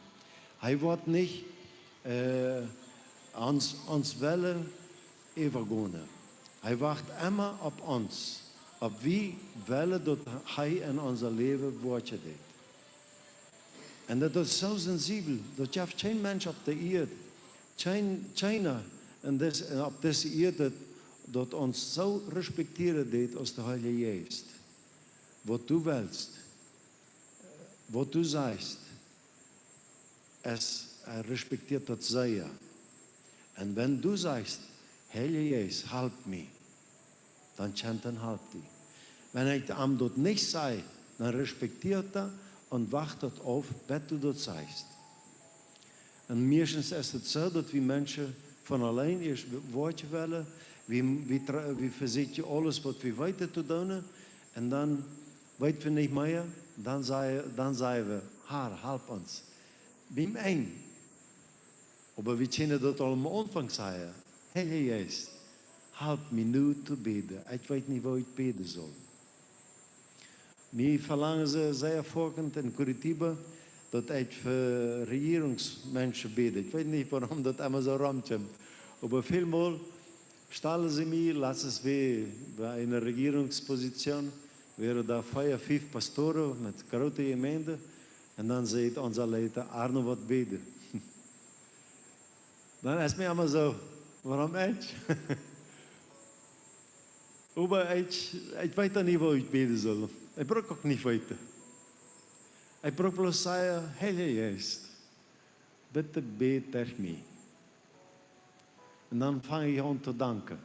Hee woat nich, äh, ons, ons Wellen äwagonen. Hee wacht emma opp ons, opp wie wellen, daut hee en ons Läwen woakjen deit. Un daut es soo sensibel, daut jeft kjeen Mensch opp de Ieed, kjeen, kjeena en dis, opp dise Ieed, daut, daut ons soo respektieren deit aus de Heilje Jeist. Waut du wellst, waut du sajchst, es, hee respektieet daut sea. Un wan du sajchst: "Heilja Jeist, halp mie", dan kjemt hee un halpt die. Wan ekj am daut nich saj, dan respektieet hee un wacht daut auf, bat du daut sajchst. Un meistens es et soo, daut wie Menschen von auleen ieescht woakjen wellen, wie, wie tra-, wie vesieekjen aules, waut wie weeten, to doonen, un dan weeten wie nich mea, dan saj-, dan sajen wie: "Herr, halp ons." Biem Enj. Oba wie kjennen daut aul aum Aunfank sajen: "Heilja Jeist, halp mie nu to bäden. Ekj weet nich, woo ekj bäden saul." Mie velangen see sea foakent en Curitiba, daut ekj fa Rejierungsmenschen bäd. Ekj weet nich, wuarom daut emma soo romkjemt. Oba välmol stalen see mie, latstens wia bie eene Rejierungspositioon, wieren doa vea, fief Pastoren met groote Jemeent. Un dan säd onse Leiter: "Arno woat bäden." Dan es mie emma soo: "Wuarom ekj?" Oba ekj, ekj weet dan nich, woo ekj bäden saul. Ekj bruck uk nich weeten. Ekj bruck bloos sajen: "Heilja Jeist, bitte bäd derch mie." Un dan fang ekj aun to danken.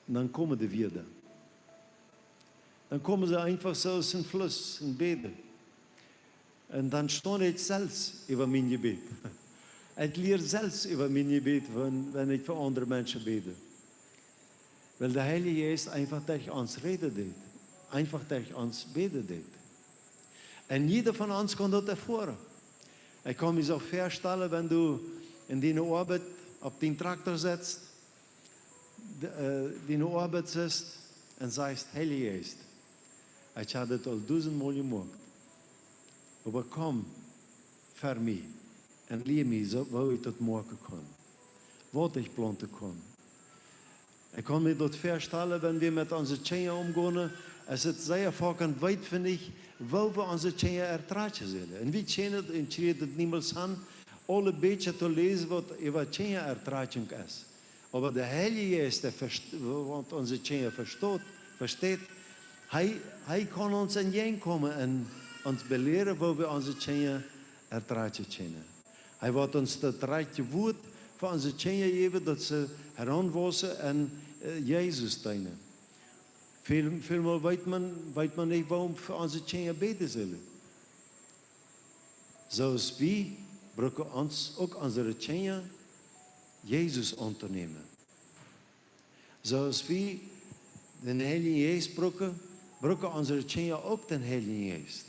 Un dan komen de Wieed. Dan komen see eefach soo aus een Fluss, een Bäden. Un dan staun ekj selfst äwa mien Jebäd. Ekj lia selfst äwa mien Jebäd, wan, wan ekj fa aundre Menschen bäd. Wiels de Heilja Jeist eefach derch ons räden deit, eefach derch ons bäden deit. Un jieda von ons kaun daut erfoaren. Ekj kaun mie soo väastalen, wan du en diene Oabeit opp dän Traktor setst, de, äh, diene Oabeit sitst un sajchst: "Heilja Jeist, ekj hab dit aul dusentmol jemoakt. Oba komm ver mie un lia mie soo, woo ekj daut moaken kaun, waut ekj plaunten kaun." Ekj kaun mie daut väastalen, wan wie met onse Kjinja omgonen, es et sea foakent, weet wie nich, woo wie onse Kjinja ertragen sellen. Un wie kjennen, un kjrieen daut niemols han, aule Bieekja to läsen, waut äwa Kjinja Ertrakjunk es. Oba de Heilje Jeist, dee vest-, waut onse Kjinja vesteit, vesteit, hee, hee kaun ons enjäajenkomen un ons belieren, woo wie onse Kjinja ertrakjen kjennen. Hee woat ons daut rajchte Wuat fa onse Kjinja jäwen, daut see heraunwaussen un, äh, Jesus deenen. Väl, välmol weet maun, weet maun nich, wuarom wie fa onse Kjinja bäden sellen. Soo aus wie brucken ons uk onse Kjinja Jesus auntonämen. Soo aus wie dän Heiljen Jeist brucken, brucken onse Kjinja uk dän Heiljen Jeist.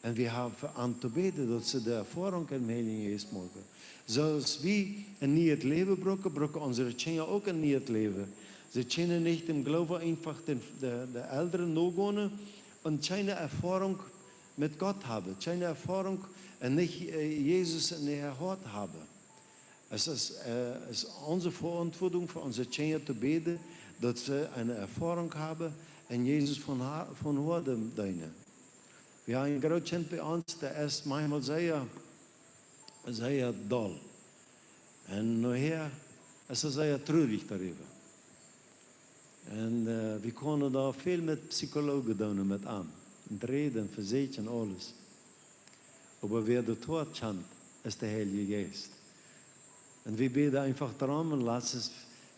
Un wie haben fa an to bäden, daut see de Erfoarunk em Heiljen Jeist moaken. Soo aus wie een nieet Läwen brucken, brucken onse Kjinja uk een nieet Läwen. See kjennen nich däm Gloowen eefach de, de, de Elren nogonen un kjeene Erfoarunk met Gott haben, kjeene Erfoarunk un nich, äh, Jesus en äa Hoat haben. Et es, äh, es onse Veauntwuatunk fa onse Kjinja to bäden, daut see eene Erfoarunk haben un Jesus von Ha-, von Hoaten deenen. Wie haben een Grootkjint bie ons, dee es maunchmol sea, sea doll. Un nohäa es hee sea trurich doaräwa. Un, äh, wie kjennen doa väl met Psychologen doonen, met am. Un räden, vesäkjen, aules. Oba wäa daut Hoat kjant, es de Heilje Jeist. Un wie bäden eefach doarom, un latstens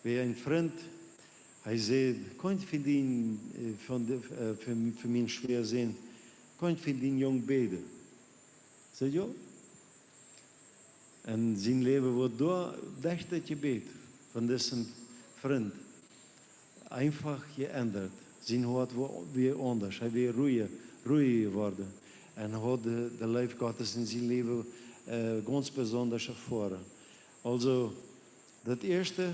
wia een Frint, hee säd: "Kaun ekj fa dien, äh, von de, äh, fa, fa mien Schwäa sennen, kaun ekj fa dien Jung bäden?" Säd: "Jo." Un sien Läwen woat doa, derch daut Jebäd von disen Frint eefach jeendat. Sien Hoat wo-, wia aundasch. Hee wia ruhja, ruhja jeworden. Un haud de, de Leew Gottes en sien Läwen, äh, gaunz besonda erfoaren. Aulsoo, daut ieeschte,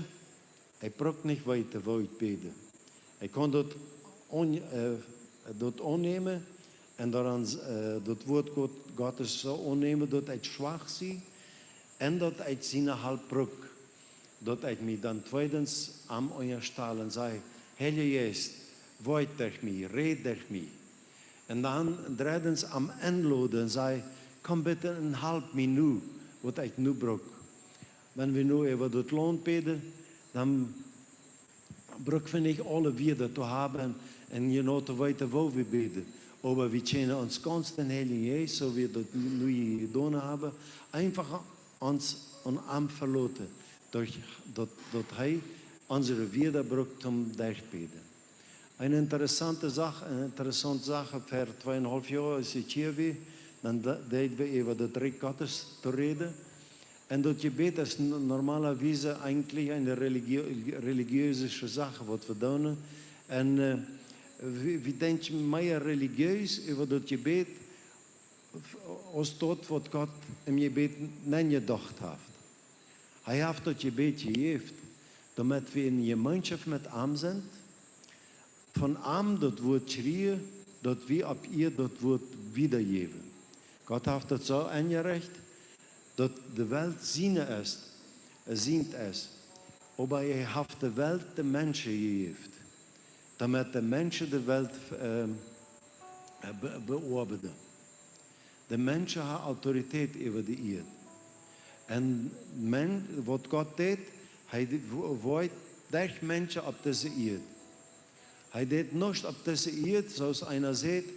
ekj bruck nich weeten, woo ekj bäd. Ekj kaun daut aun-, äh, daut aunnämen un doaraun, äh, daut Wuat Gott, Gottes soo aunnämen, daut ekj schwak sie un daut ekj siene Help bruck. Daut ekj mie dan tweedens am unjastal un saj: "Heilja Jeist, woakj derch mie, räd derch mie." Un dan dreddens am enloden un saj: "Komm bitte un halp mie nu, waut ekj nu bruck." Wan wie nu äwa daut Launt bäden, dan bruck wie nich aule Wieed to haben un, un jeneiw to weeten, woo wie bäden. Oba wie kjennen ons gaunz dän Heiljen Jeist, soo aus wie daut nu jedonen haben, eefach ons aun am veloten, derch daut, daut hee onse Wieed brukt toom derchbäden. Eene interessante Sach, eene interessante Sach, ver tweeunhalf Joa, aus ekj hia wia, dan de-, deed wie äwa daut Rikj Gottes to räden. Un daut Jebäd es n-, normalerwies eejentlich eene religio-, religiöse Sach, waut wie doonen. Un, äh, wie, wie denkjen mea religiees äwa daut Jebäd, aus daut, waut Gott em Jebäd nenjedocht haft. Hee haft daut Jebäd jejäft, doamet wie en Jemeenschoft met am sent, von am daut Wuat kjrieen, daut wie opp Ieed daut Wuat wiedajäwen. Gott haft daut soo enjerecht, daut de Welt siene es, äh, sient es. Oba hee haft de Welt de Menschen jejäft, doamet de Menschen de Welt, äh, be-, beoabeiden. De Menschen haben Autoritäet äwa de Ieed. Un Men-, waut Gott deed, hee de-, wo-, woat derch Menschen opp dise Ieed. Hee deed nuscht opp dise Ieed, soo aus eena sajcht,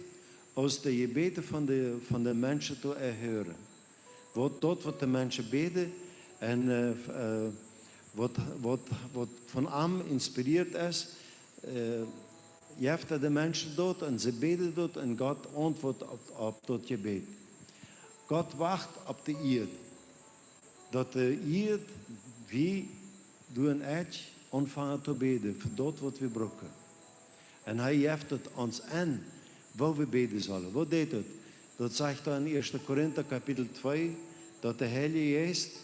aus de Jebäden von de, von de Menschen to erhören. Waut daut, waut de Menschen bäden un, äh, äh, waut, waut, waut von am inspirieet es, äh, jeft hee de Menschen daut un see bäden daut un Gott auntwuat opp, opp daut Jebäd. Gott wacht opp de Ieed, daut de Ieed, wie doonen ieescht aunfangen to bäden fa daut, waut wie brucken. Un hee jeft et ons aun, woo wie bäden sellen. Waut deed et? Daut sajcht doa en Ieeschte Korinta Kapitel twee, daut de Heilje Jeist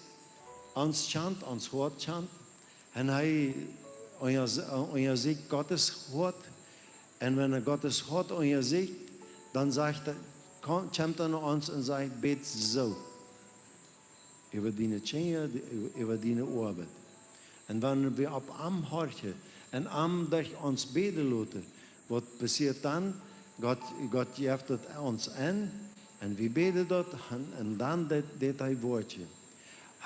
ons kjant, ons Hoat kjant. Un hee unjas-, äh, unjasieekjt Gottes Hoat. Un wan hee Gottes Hoat unjasieekjt, dan sajcht hee, kom-, kjemt hee no ons un sajcht: "Bäd soo äwa diene Kjinja, die, äwa, äwa diene Oabeit." Un wan wie opp am horchen un am derch ons bäden loten, waut passieet dan? Gott, Gott jeft et ons aun un wie bäden daut un, un dan deed, deed hee woakjen.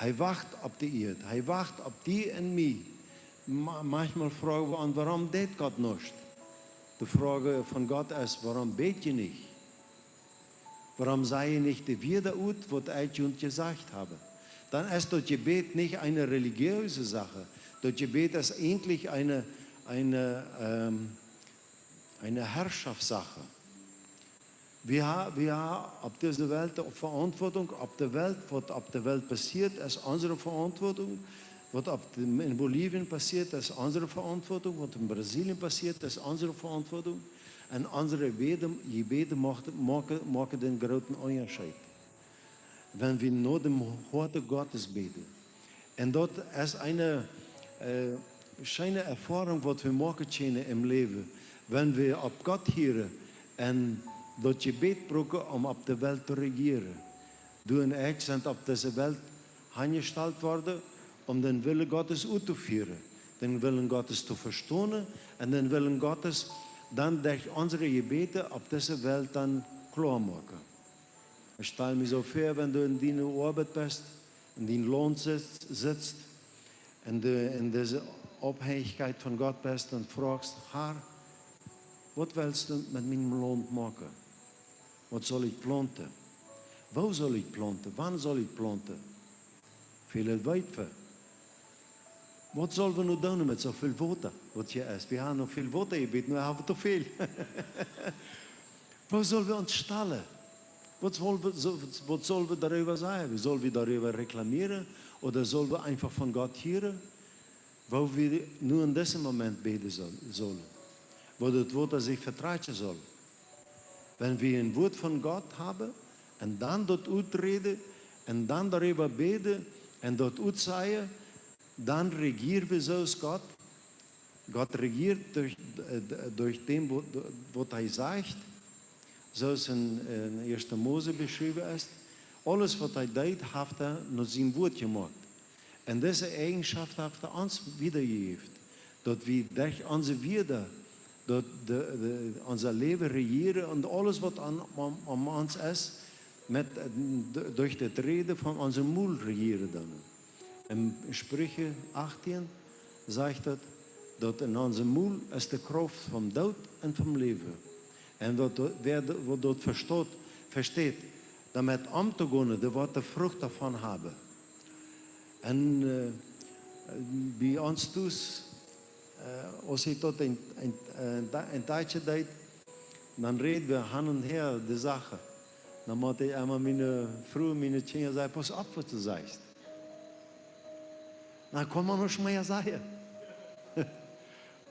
Hee wacht opp de Ieed, hee wacht opp die un mie. Ma-, manchmal froagen wie ons, wuarom deit Gott nuscht? De Froag von Gott es, wuarom bäd jie nich? Wuarom saj jie nich de Wieed ut, waut ekj junt jesajcht hab? Dan es daut Jebäd nich eene relijeese Sach. Daut Jebäd es eejentlich eene, eene, ähm, eene Herrschaftssach. Wie ha-, wie haben opp dise Welt eene Veauntwuatunk, opp de Welt, waut opp de Welt passieet, es onse Veauntwuatunk. Waut opp de, en Bolivien passieet, es onse Veauntwuatunk. Waut en Brasilien passieet, es onse Veauntwuatunk. Un onse Jebäde, Jebäde moaken, moaken, moaken dän grooten Unjascheet, wan wie no däm Hoat Gottes bäden. Un daut es eene, äh, scheene Erfoarunk, waut wie moaken kjennen em Läwen, wan wie opp Gott hieren un daut Jebäd brucken, om opp de Welt to rejieren. Du un ekj sent opp dise Welt aunjestalt worden, om dän Wellen Gottes uttofieren, dän Wellen Gottes to vestonen un dän Wellen Gottes dan derch onse Jebäde opp dise Welt dan kloa moaken. Ekj stal mie soo väa, wan du en diene Oabeit best, en dien Loon sitst, sitst, un du en dise Aufhenjigkeit von Gott best, dan froagst: "Herr, waut west du met mienem Loon moaken? Waut saul ekj plaunten? Woo saul ekj plaunten? Wan saul ekj plaunten?" Väle weeten, waut saul wie nu doonen met soo väl Wota, waut hia es? Wie haben noch väl Wota jebäden, nu haben wie too väl. Woo saul wie ons stalen? Waut saul wie, soo, waut saul wie doaräwa sajen? Saul wie doaräwa reklamieren? Ooda saul wie eefach von Gott hieren, woo wie nu en disen Moment bäden saul-, sellen? Woo daut Wota sikj vetrakjen saul? Wan wie een Wuat von Gott haben un dan daut uträden un dan doaräwa bäden un daut utsajen, dan rejieren wie soo aus Gott. Gott rejieet derch, äh, derch däm, waut, waut hee sajcht, soo aus en, en Ieeschte Mose beschräwen es. Aules, waut hee deed, haft hee no sien Wuat jemoakt. Un dise Eijenschoft haft hee ons wiedajejäft, daut wie derch onse Wieed, daut de, de, ons Läwen rejieren un aules, waut aun, om, om ons es, met, äh, d-, derch daut Räden von onse Mul rejieren dan. En Spricha achtieen sajcht daut, daut en onse Mul es de Krauft vom Doot un vom Läwen. Un waut daut, wäa d-, waut daut vesteit, vesteit, doamet omtogonen, dee woat de Frucht doavon haben. Un, äh, bie ons tus, äh, aus ekj daut en, en, äh, en Ta-, en Tiet deed, dan räd wie han un häa de Sachen. Dan mott ekj emma miene Fru, miene Kjinja sajen: "Pauss opp, waut du sajchst." Dan kaun maun nuscht mea sajen.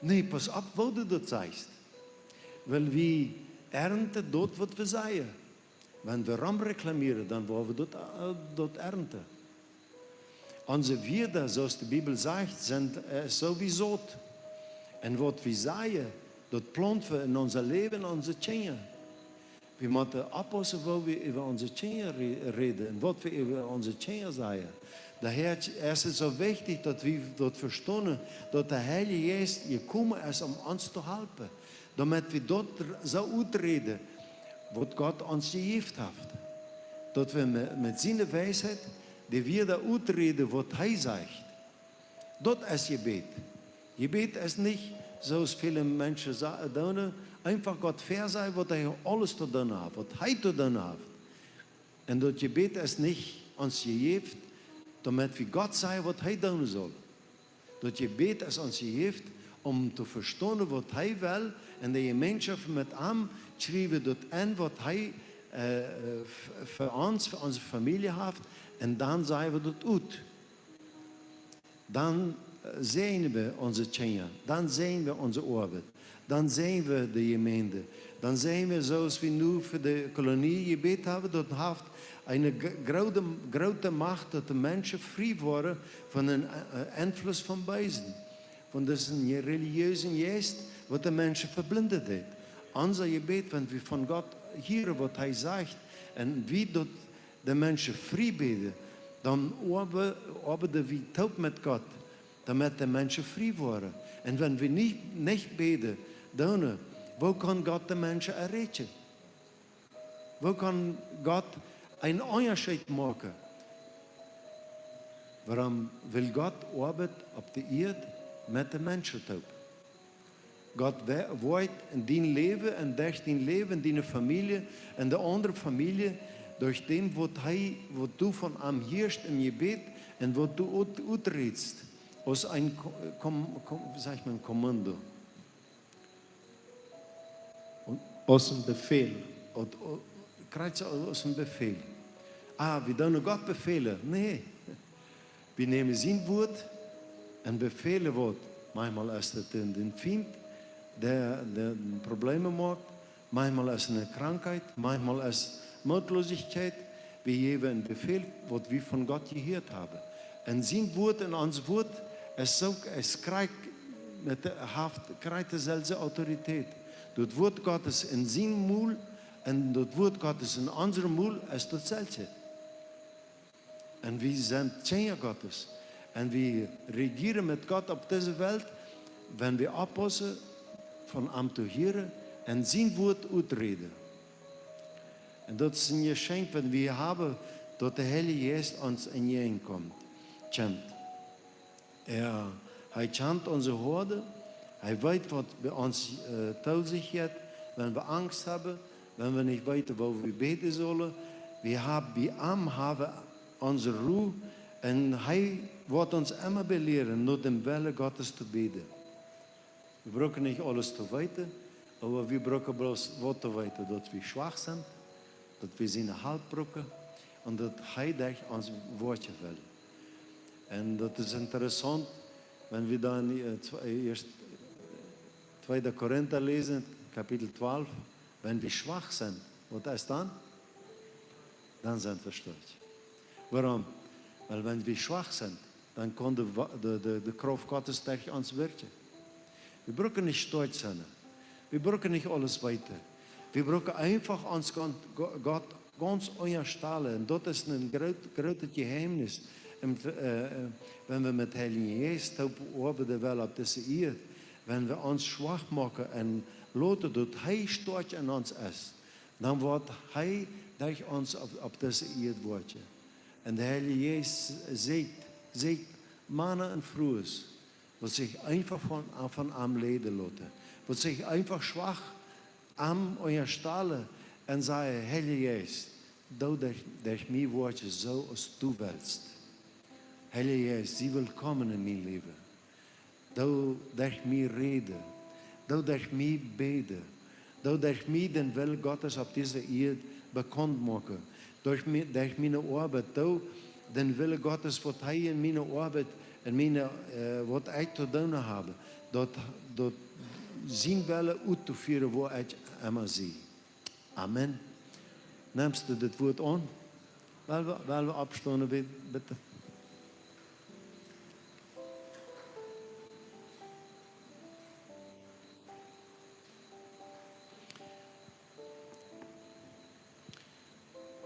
Nä, pauss opp, woo du daut sajchst. Wiels wie ernten daut, waut wie sajen. Wan wie romreklamieren, dan woa wie daut, äh, daut ernten. Onse Wieed, soo aus de Bibel sajcht, sent, äh, soo aus Sot. Un waut wie sajen, daut plaunt wie en ons Läwen, en onse Kjinja. Wie motten oppaussen, woo wie äwa onse Kjinja re-, räden un waut wie äwa onse Kjinja sajen. Doahäa es et soo wichtich, daut wie daut vestonen, daut de Heilje Jeist jekomen es, om ons to halpen, doamet wie daut r-, soo uträden, waut Gott ons jejäft haft. Daut wie me-, met siene Weisheit de Wieed uträden, waut hee sajcht. Daut es Jebäd. Jebäd es nich, soo aus väle Menschen sa-, doonen, eefach Gott väasajen, waut hee aules to doonen haft, waut hee to doonen haft. Un daut Jebäd es nich ons jejäft, doamet wie Gott sajen, waut hee doonen saul. Daut Jebäd es ons jejäft, om to vestonen, waut hee well, un de Jemeenschoft met am, schriew wie daut aun, waut hee, äh, f-, fa ons, fa onse Famielje haft, un dan sajen wie daut ut. Dan, äh, säajnen wie onse Kjinja, dan säajnen wie onse Oabeit, dan säajnen wie de Jemeent, dan säajnen wie, soo aus wie nu fa de Kolonie jebät haben, daut haft eene g-, groote, groote Macht, daut de Menschen frie woaren von dän, äh, Enfluss vom Beesen, von disen relijeesen Jeist, waut de Menschen veblinjen deed. Ons Jebäd, wan wie von Gott hieren, waut hee sajcht, un wie daut de Menschen frie bäden, dan oabe-, oabeiden wie toop met Gott, doamet de Menschen frie woaren. Un wan wie nich, nich bäden doonen, woo kaun Gott de Menschen erreichen? Woo kaun Gott eenen Unjascheet moaken? Wuarom well Gott oabeit opp de Ieed met de Menschen toop? Gott we- woat en dien Läwen un derch dien Läwen, en diene Famielje, en de aundre Famielje, derch däm waut hee, waut du von am hieescht em Jebäd un waut du ut- uträtst, aus een Ko- Kom- Kom- saj ekj mol, Kommando. Un aus een Befäl. Aus, aus, krakjt soo aus een Befäl. Ah, wie doonen Gott befälen. Nä. Wie nämen sien Wuat un befälen Wuat. Maunchmol es daut dän, dän Fient, dee, dee Probleme moakt. Maunchmol es eene Krankheit. Maunchmol es Mootlosigkeit. Wie jäwen een Befäl, waut wie von Gott jehieet haben. Un sien Wuat un ons Wuat es uk, es krakjt met de, haft krakjt deeselwje Autorität. Daut Wuat Gottes en sien Mul un daut Wuat Gottes en ons Mul es daut selwje. Un wie sent Kjinja Gottes. Un wie rejieren met Gott opp dise Welt, wan wie oppaussen, von am to hieren un sien Wuat uträden. Un daut es een Jeschenkj, waut wie haben, daut de Heilje Jeist ons enjäajen kjemt. Kjemt. Jo, hee kjant onse Hoaten. Hee weet, waut bie ons, äh, too sikj jeit, wan wie Angst haben, wan wie nich weeten, woo wie bäden sellen. Wie haben, bie am haben wie onse Ru un hee woat ons emma belieren, no däm Wellen Gottes to bäden. Wie brucken nich aules to weeten, oba wie brucken bloos waut to weeten, daut wie schwak sent, daut wie siene Help brucken un daut hee derch ons Wuat well. Un daut es interessaunt, wan wie dan, äh, zwe- äh, ieescht, äh, tweede Korinta läsen, Kapitel twalf, wan wie schwak sent, waut es dan? Dan sent wie stoakj. Wuarom? Wiels wan wie schwak sent, dan kaun de Wa- de, de, de Krauft Gottes derch ons wirkjen. Wie brucken nich stoakj sennen. Wie brucken nich aules weeten. Wie brucken eefach ons Gott, Go- Gott gaunz unjastalen. Un daut es een groot, grootet Jeheemnis. Un, äh, äh, wan wie met Heiljen Jeist toop oabeiden wellen opp dise Ieed, wan wie ons schwak moaken un loten daut hee stoakj en ons es, dan woat hee derch ons opp, opp dise Ieed wirkjen. Un de Heilje Jeist sajcht, sajcht Mana un Frues, waut sikj eefach von, von am läden loten, waut sikj eefach schwak am unjastalen un sajen: Heilje Jeist, doo derch, derch mie wirkjen soo aus du west. Heilje Jeist, sie wellkomen en mien Läwen. Doo derch mie räden. Doo derch mie bäden. Doo derch mie dän Wellen Gottes opp dise Ieed bekaunt moaken. Derch mie, derch miene Oabeit. Doo dän Wellen Gottes, waut hee en miene Oabeit, en miene, äh, waut ekj to doonen hab, daut, daut sien Wellen uttofieren, wua ekj emma sie. Amen. Nemst du dit Wuat aun? Well wie, well wie oppstonen, bi- bitte?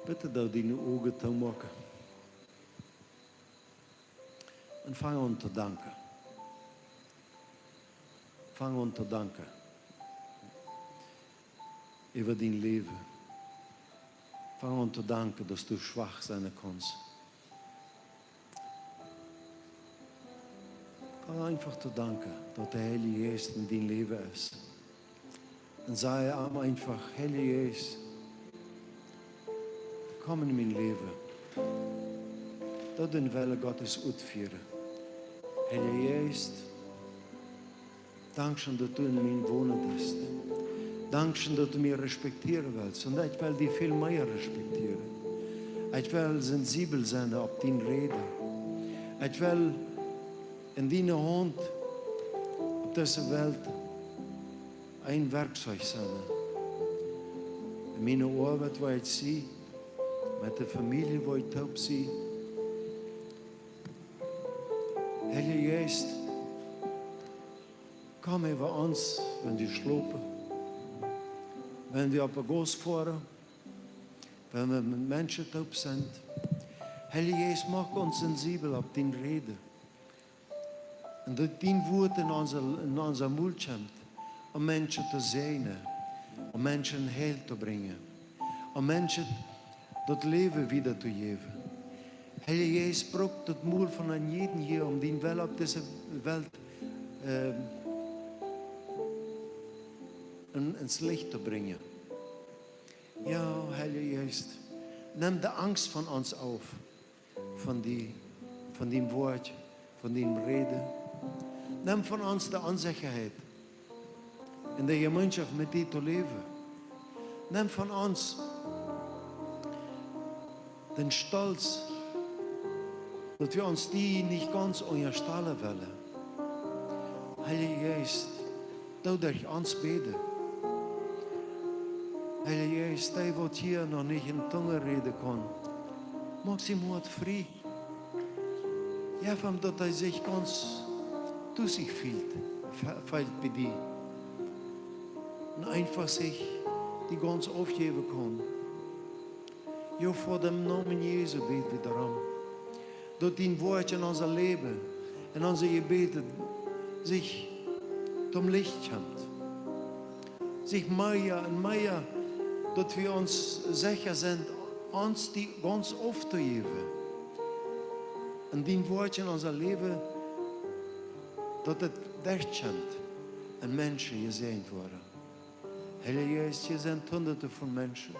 Bitte doo diene Uagen toomoaken. Un fang aun to danken. Fang aun to danken äwa dien Läwen. Fang aun to danken, daut du schwak sennen kaust. Fang eefach to danken, daut de Heilje Jeist en dien Läwen es. Un saj am eefach: Heilje Jeist, komm en mien Läwen. Doo dän Wellen Gottes utfieren. Heilje Jeist, dankscheen, daut du en mie wonen deist. Dankscheen, daut du mie respektieren west. Un ekj well die väl mea respektieren. Ekj well sensibel sennen opp dien Räden. Ekj well en diene Haunt opp dise Welt een Werkzeug sennen. En miene Oabeit, wua ekj sie, met de Famielje, wua ekj toop sie. Heilje Jeist, komm äwa ons, wan wie schlopen, wan wie opp de Gauss foaren, wan wie met Menschen toop sent. Heilje Jeist, moak ons sensibel opp dien Räden. Un daut dien Wuat en onse, en onse Mul kjemt, om Menschen to säajnen, om Menschen Heil to brinjen, om Menschen daut Läwen wieda to jäwen. Heilja Jeist, bruck daut Mul von een jeden hia, om dien Wellen opp dise Welt, ähm, en, ins Licht to brinjen. Jo, Heilja Jeist, nemm de Angst von ons auf, von die, von dien Wuat, von diene Räd. Nemm von ons de Onsechaheit, en de Jemeenschoft met die to läwen. Nemm von ons dän Stolt, daut wie ons die nich gaunz unjastalen wellen. Heilja Jeist, doo derch ons bäden. Heilja Jeist, dee waut hia noch nich en Tungen räden kaun, moak sien Moot frie. Jeff am, daut hee sikj gaunz tus sikj feelt, fe-, feelt bie die. Un eefach sikj die gaunz aufjäwen kaun. Jo, Voda, em Nomen Jesu bäd wie doaromm, daut dien Wuat en onse Läwen, en onse Jebäde sikj toom Licht kjemt. Sikj mea un mea, daut wie ons secha sent, ons die gaunz auftojäwen. Un dien Wuat en onse Läwen, daut et derchkjemt un Menschen jesäajent woaren. Heilja Jeist, hia sent Hunderte von Menschen.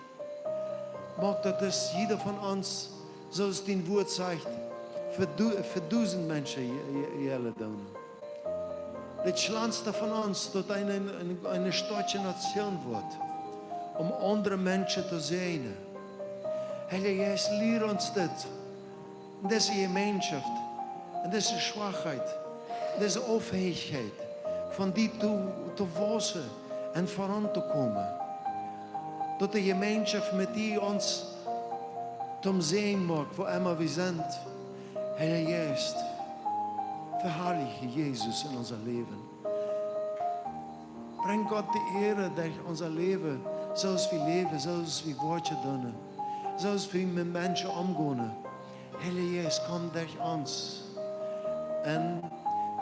Moak daut, daut jieda von ons, soo aus dien Wuat sajcht, fa du-, fa dusent Menschen je-, je-, jelle doonen. Daut schlanste von ons, daut eene, eene, eene stoakje Nation woat, om aundre Menschen to säajnen. Heilja Jeist, lia ons dit, en dise Jemeenschoft, en dise Schwakheit, en dise Aufhänjichkjeit, von die to, to wausen un voran to komen. Daut de Jemeenschoft met die ons toom Säajen moakt, wua emma wie sent. Heilja Jeist, veharlich Jesus en ons Läwen. Brinj Gott de Ea derch ons Läwen, soo aus wie läwen, soo aus wie Wieed doonen, soo aus wie met Menschen omgonen. Heilja Jeist, komm derch ons un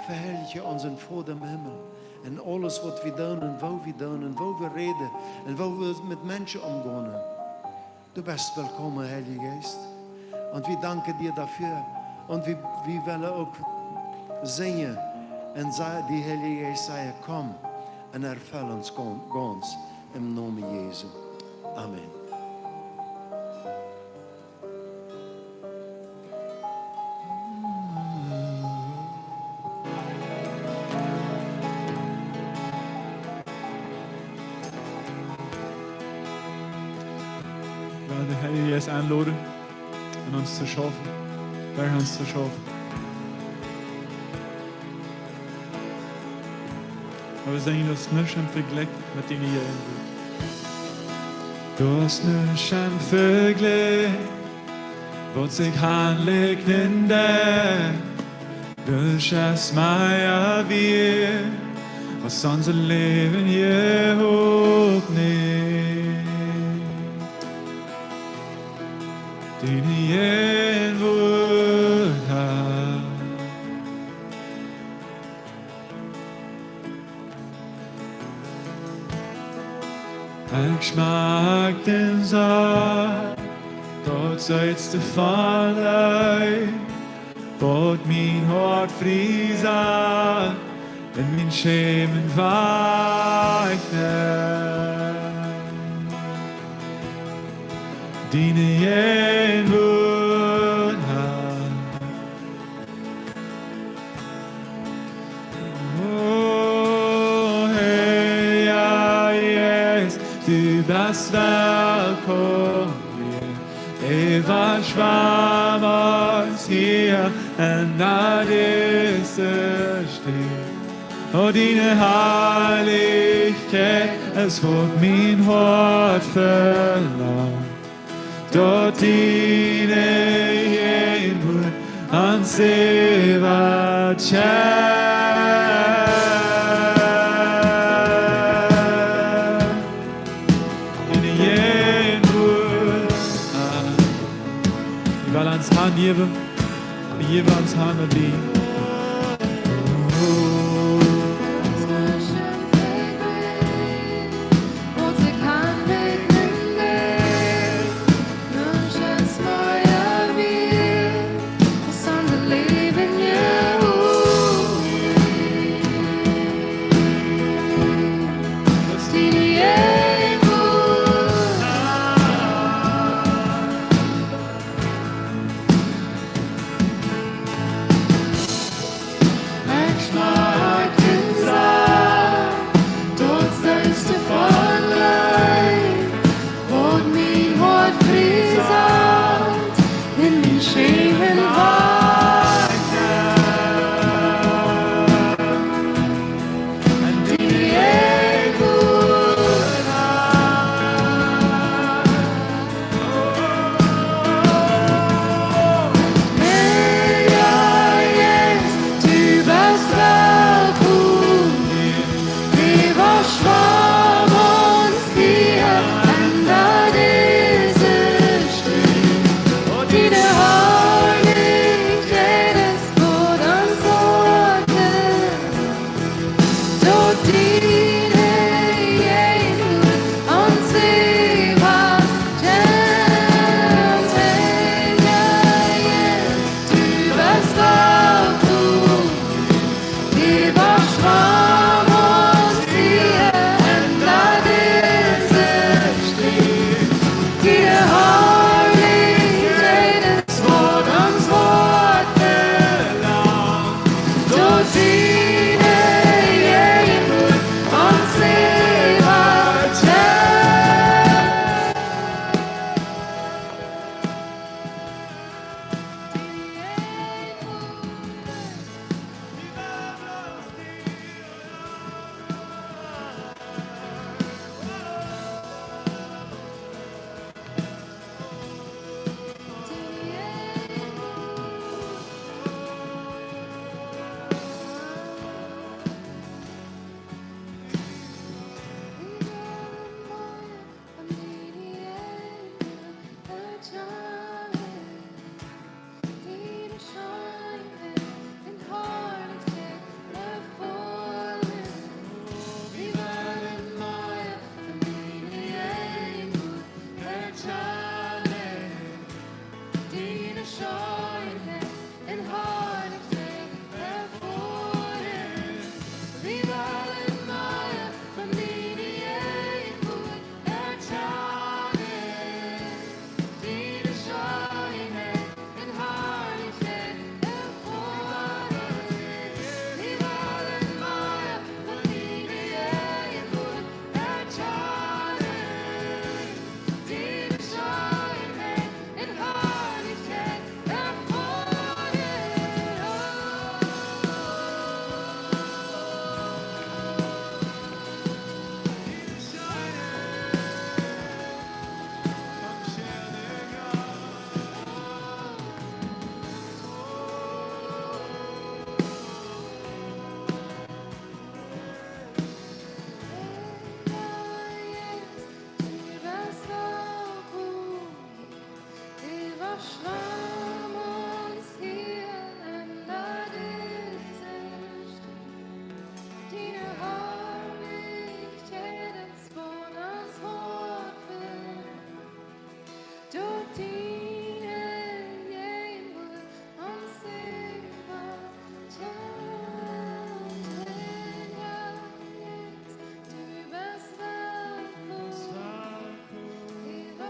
veharlich onsen Voda em Himmel. En aules, waut wie doonen, woo wie doonen, woo wie räden un woo wie met Menschen omgonen. Du best wellkomen, Heilja Jeist. Un wie danken die doafäa. Un wie, wie wellen uk sinjen un sa-, die Heilja Jeist sajen: Komm un erfell ons gaun-, gaunz, em Nomen Jesu. Amen. Well de Heilja Jeist enloden, en ons to schaufen, derch ons to schaufen. Oba wie sajen, daut es nuscht em Vejlikj met diene Jäajenwuat. Daut es nuscht em Vejlikj, waut sikj aunlikjnen deit. Daut es mea wieet aus ons Läwen hia opp de Ieed. Diene Jäajenwuat, Har. Ekj schmakj dän Sach, daut seitste von die, waut mien Hoat frie sajcht un mien Schämen wajchnimmt. Diene Jäajenwuat, Har. O Heilja Jeist, du best wellkomen hia. Äwaschwäm ons hia en dise Städ. O, diene Heilichkjeit es, waut mien Hoat velangt. Daut diene Jäajenwuat ons äwakjemt. Diene Jäajenwuat. Wie wellen ons hanjäwen. Wie jäwen ons han aun die.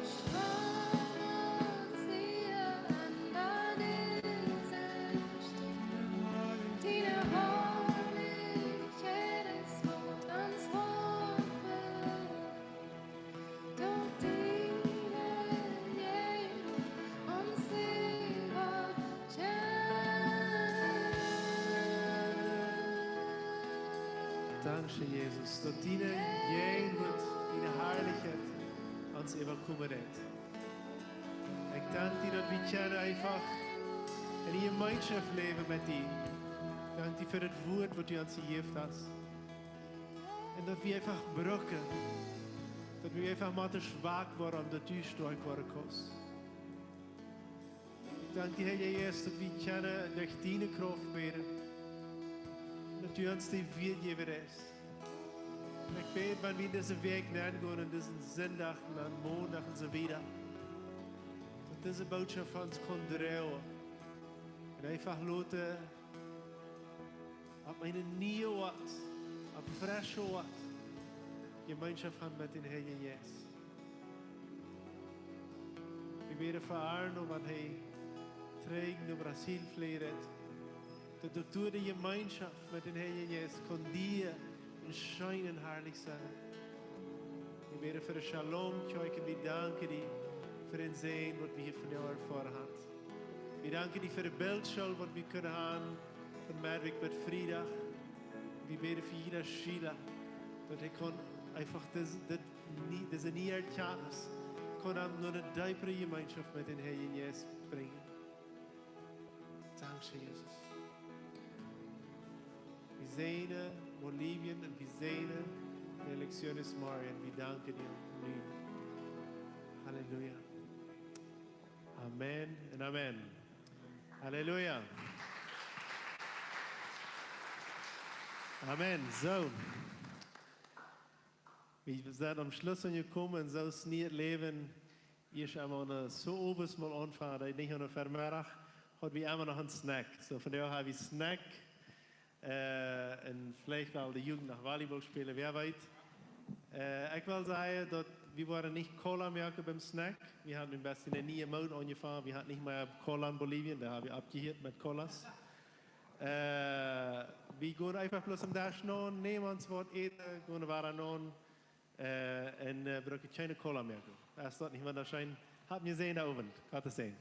Schwamm uns hier an deine Seite. Deine Herrlichkeit ist uns Hoffnung. Doch deine Gegenwart uns überschwemmt. Dankscheen, Jesus, daut diene Jäajenwoat, diene Harlichkjeit ons äwakomen deit. Ekj dank die, daut wie kjennen eefach en Jemeenschoft läwen met die. Dank die fa daut Wuat, waut du ons jejäft hast. Un daut wie eefach brucken, daut wie eefach motten schwak woaren, om daut du stoakj woaren kaust. Ekj dank die, Heilja Jeist, daut wie kjennen derch diene Krauft bäden, daut du ons dee Wieed jäwen deist. Un ekj bäd, wan wie en dise Wäakj nengonen, en disen Sindach, en Mondach un soo wieda, daut dise Bootschoft ons kaun droagen un eefach loten opp eene niee Oat, opp fresche Oat Jemeenschoft haben met dän Heiljen Jeist. Wie bäden fa Arno, wan hee trigj no Brasil fleajen deit, daut doa de Jemeenschoft met dän Heiljen Jeist kaun dicht un scheen un harlich sennen. Wie bäden fa de Shalom Kjoakj, wie danken die fa dän Säajen, waut wie hia vondoag erfoaren haben. Wie danken die fa de Bildschool, waut wie kunnen haben von Monden bat Friedach. Wie bäden fa jieda Schiela, daut hee kaun eefach dis-, dit nie-, dise niee Erkjantnis kaun am no eene deepere Jemeenschoft met dän Heiljen Jeist brinjen. Dankscheen, Jesus. Wie säajnen Bolivien un wie säajnen de Elecciones Marion. Wie danken die nu. Halleluja. Amen un amen. Halleluja. Amen. Soo. Wie sent aum Schluss aunjekomen un soo es daut Läwen. Ieescht emol aun de, soo owes mol aunfangen, daut nich aun de Vemeddach, haud wie emma noch een Snack. Soo, vondoag hab wie Snack. Äh, un veleicht woat de Jugend noch Volleyball spälen, wäa weet. Äh, ekj well sajen, daut wie woaren nich Cola moaken biem Snack. Wie haben een bät eene niee Mood aunjefongen. Wie haben nich mea Cola en Bolivien, doa hab wie oppjehieet met Colas. Äh, wie gonen eefach bloos aum Desch nenn, nämen ons waut Äten, gonen wada nenn, äh, un, äh, brucken kjeene Cola moaken. Es daut nich wundascheen? Hab een säajenden Owent. Gottes Säajen.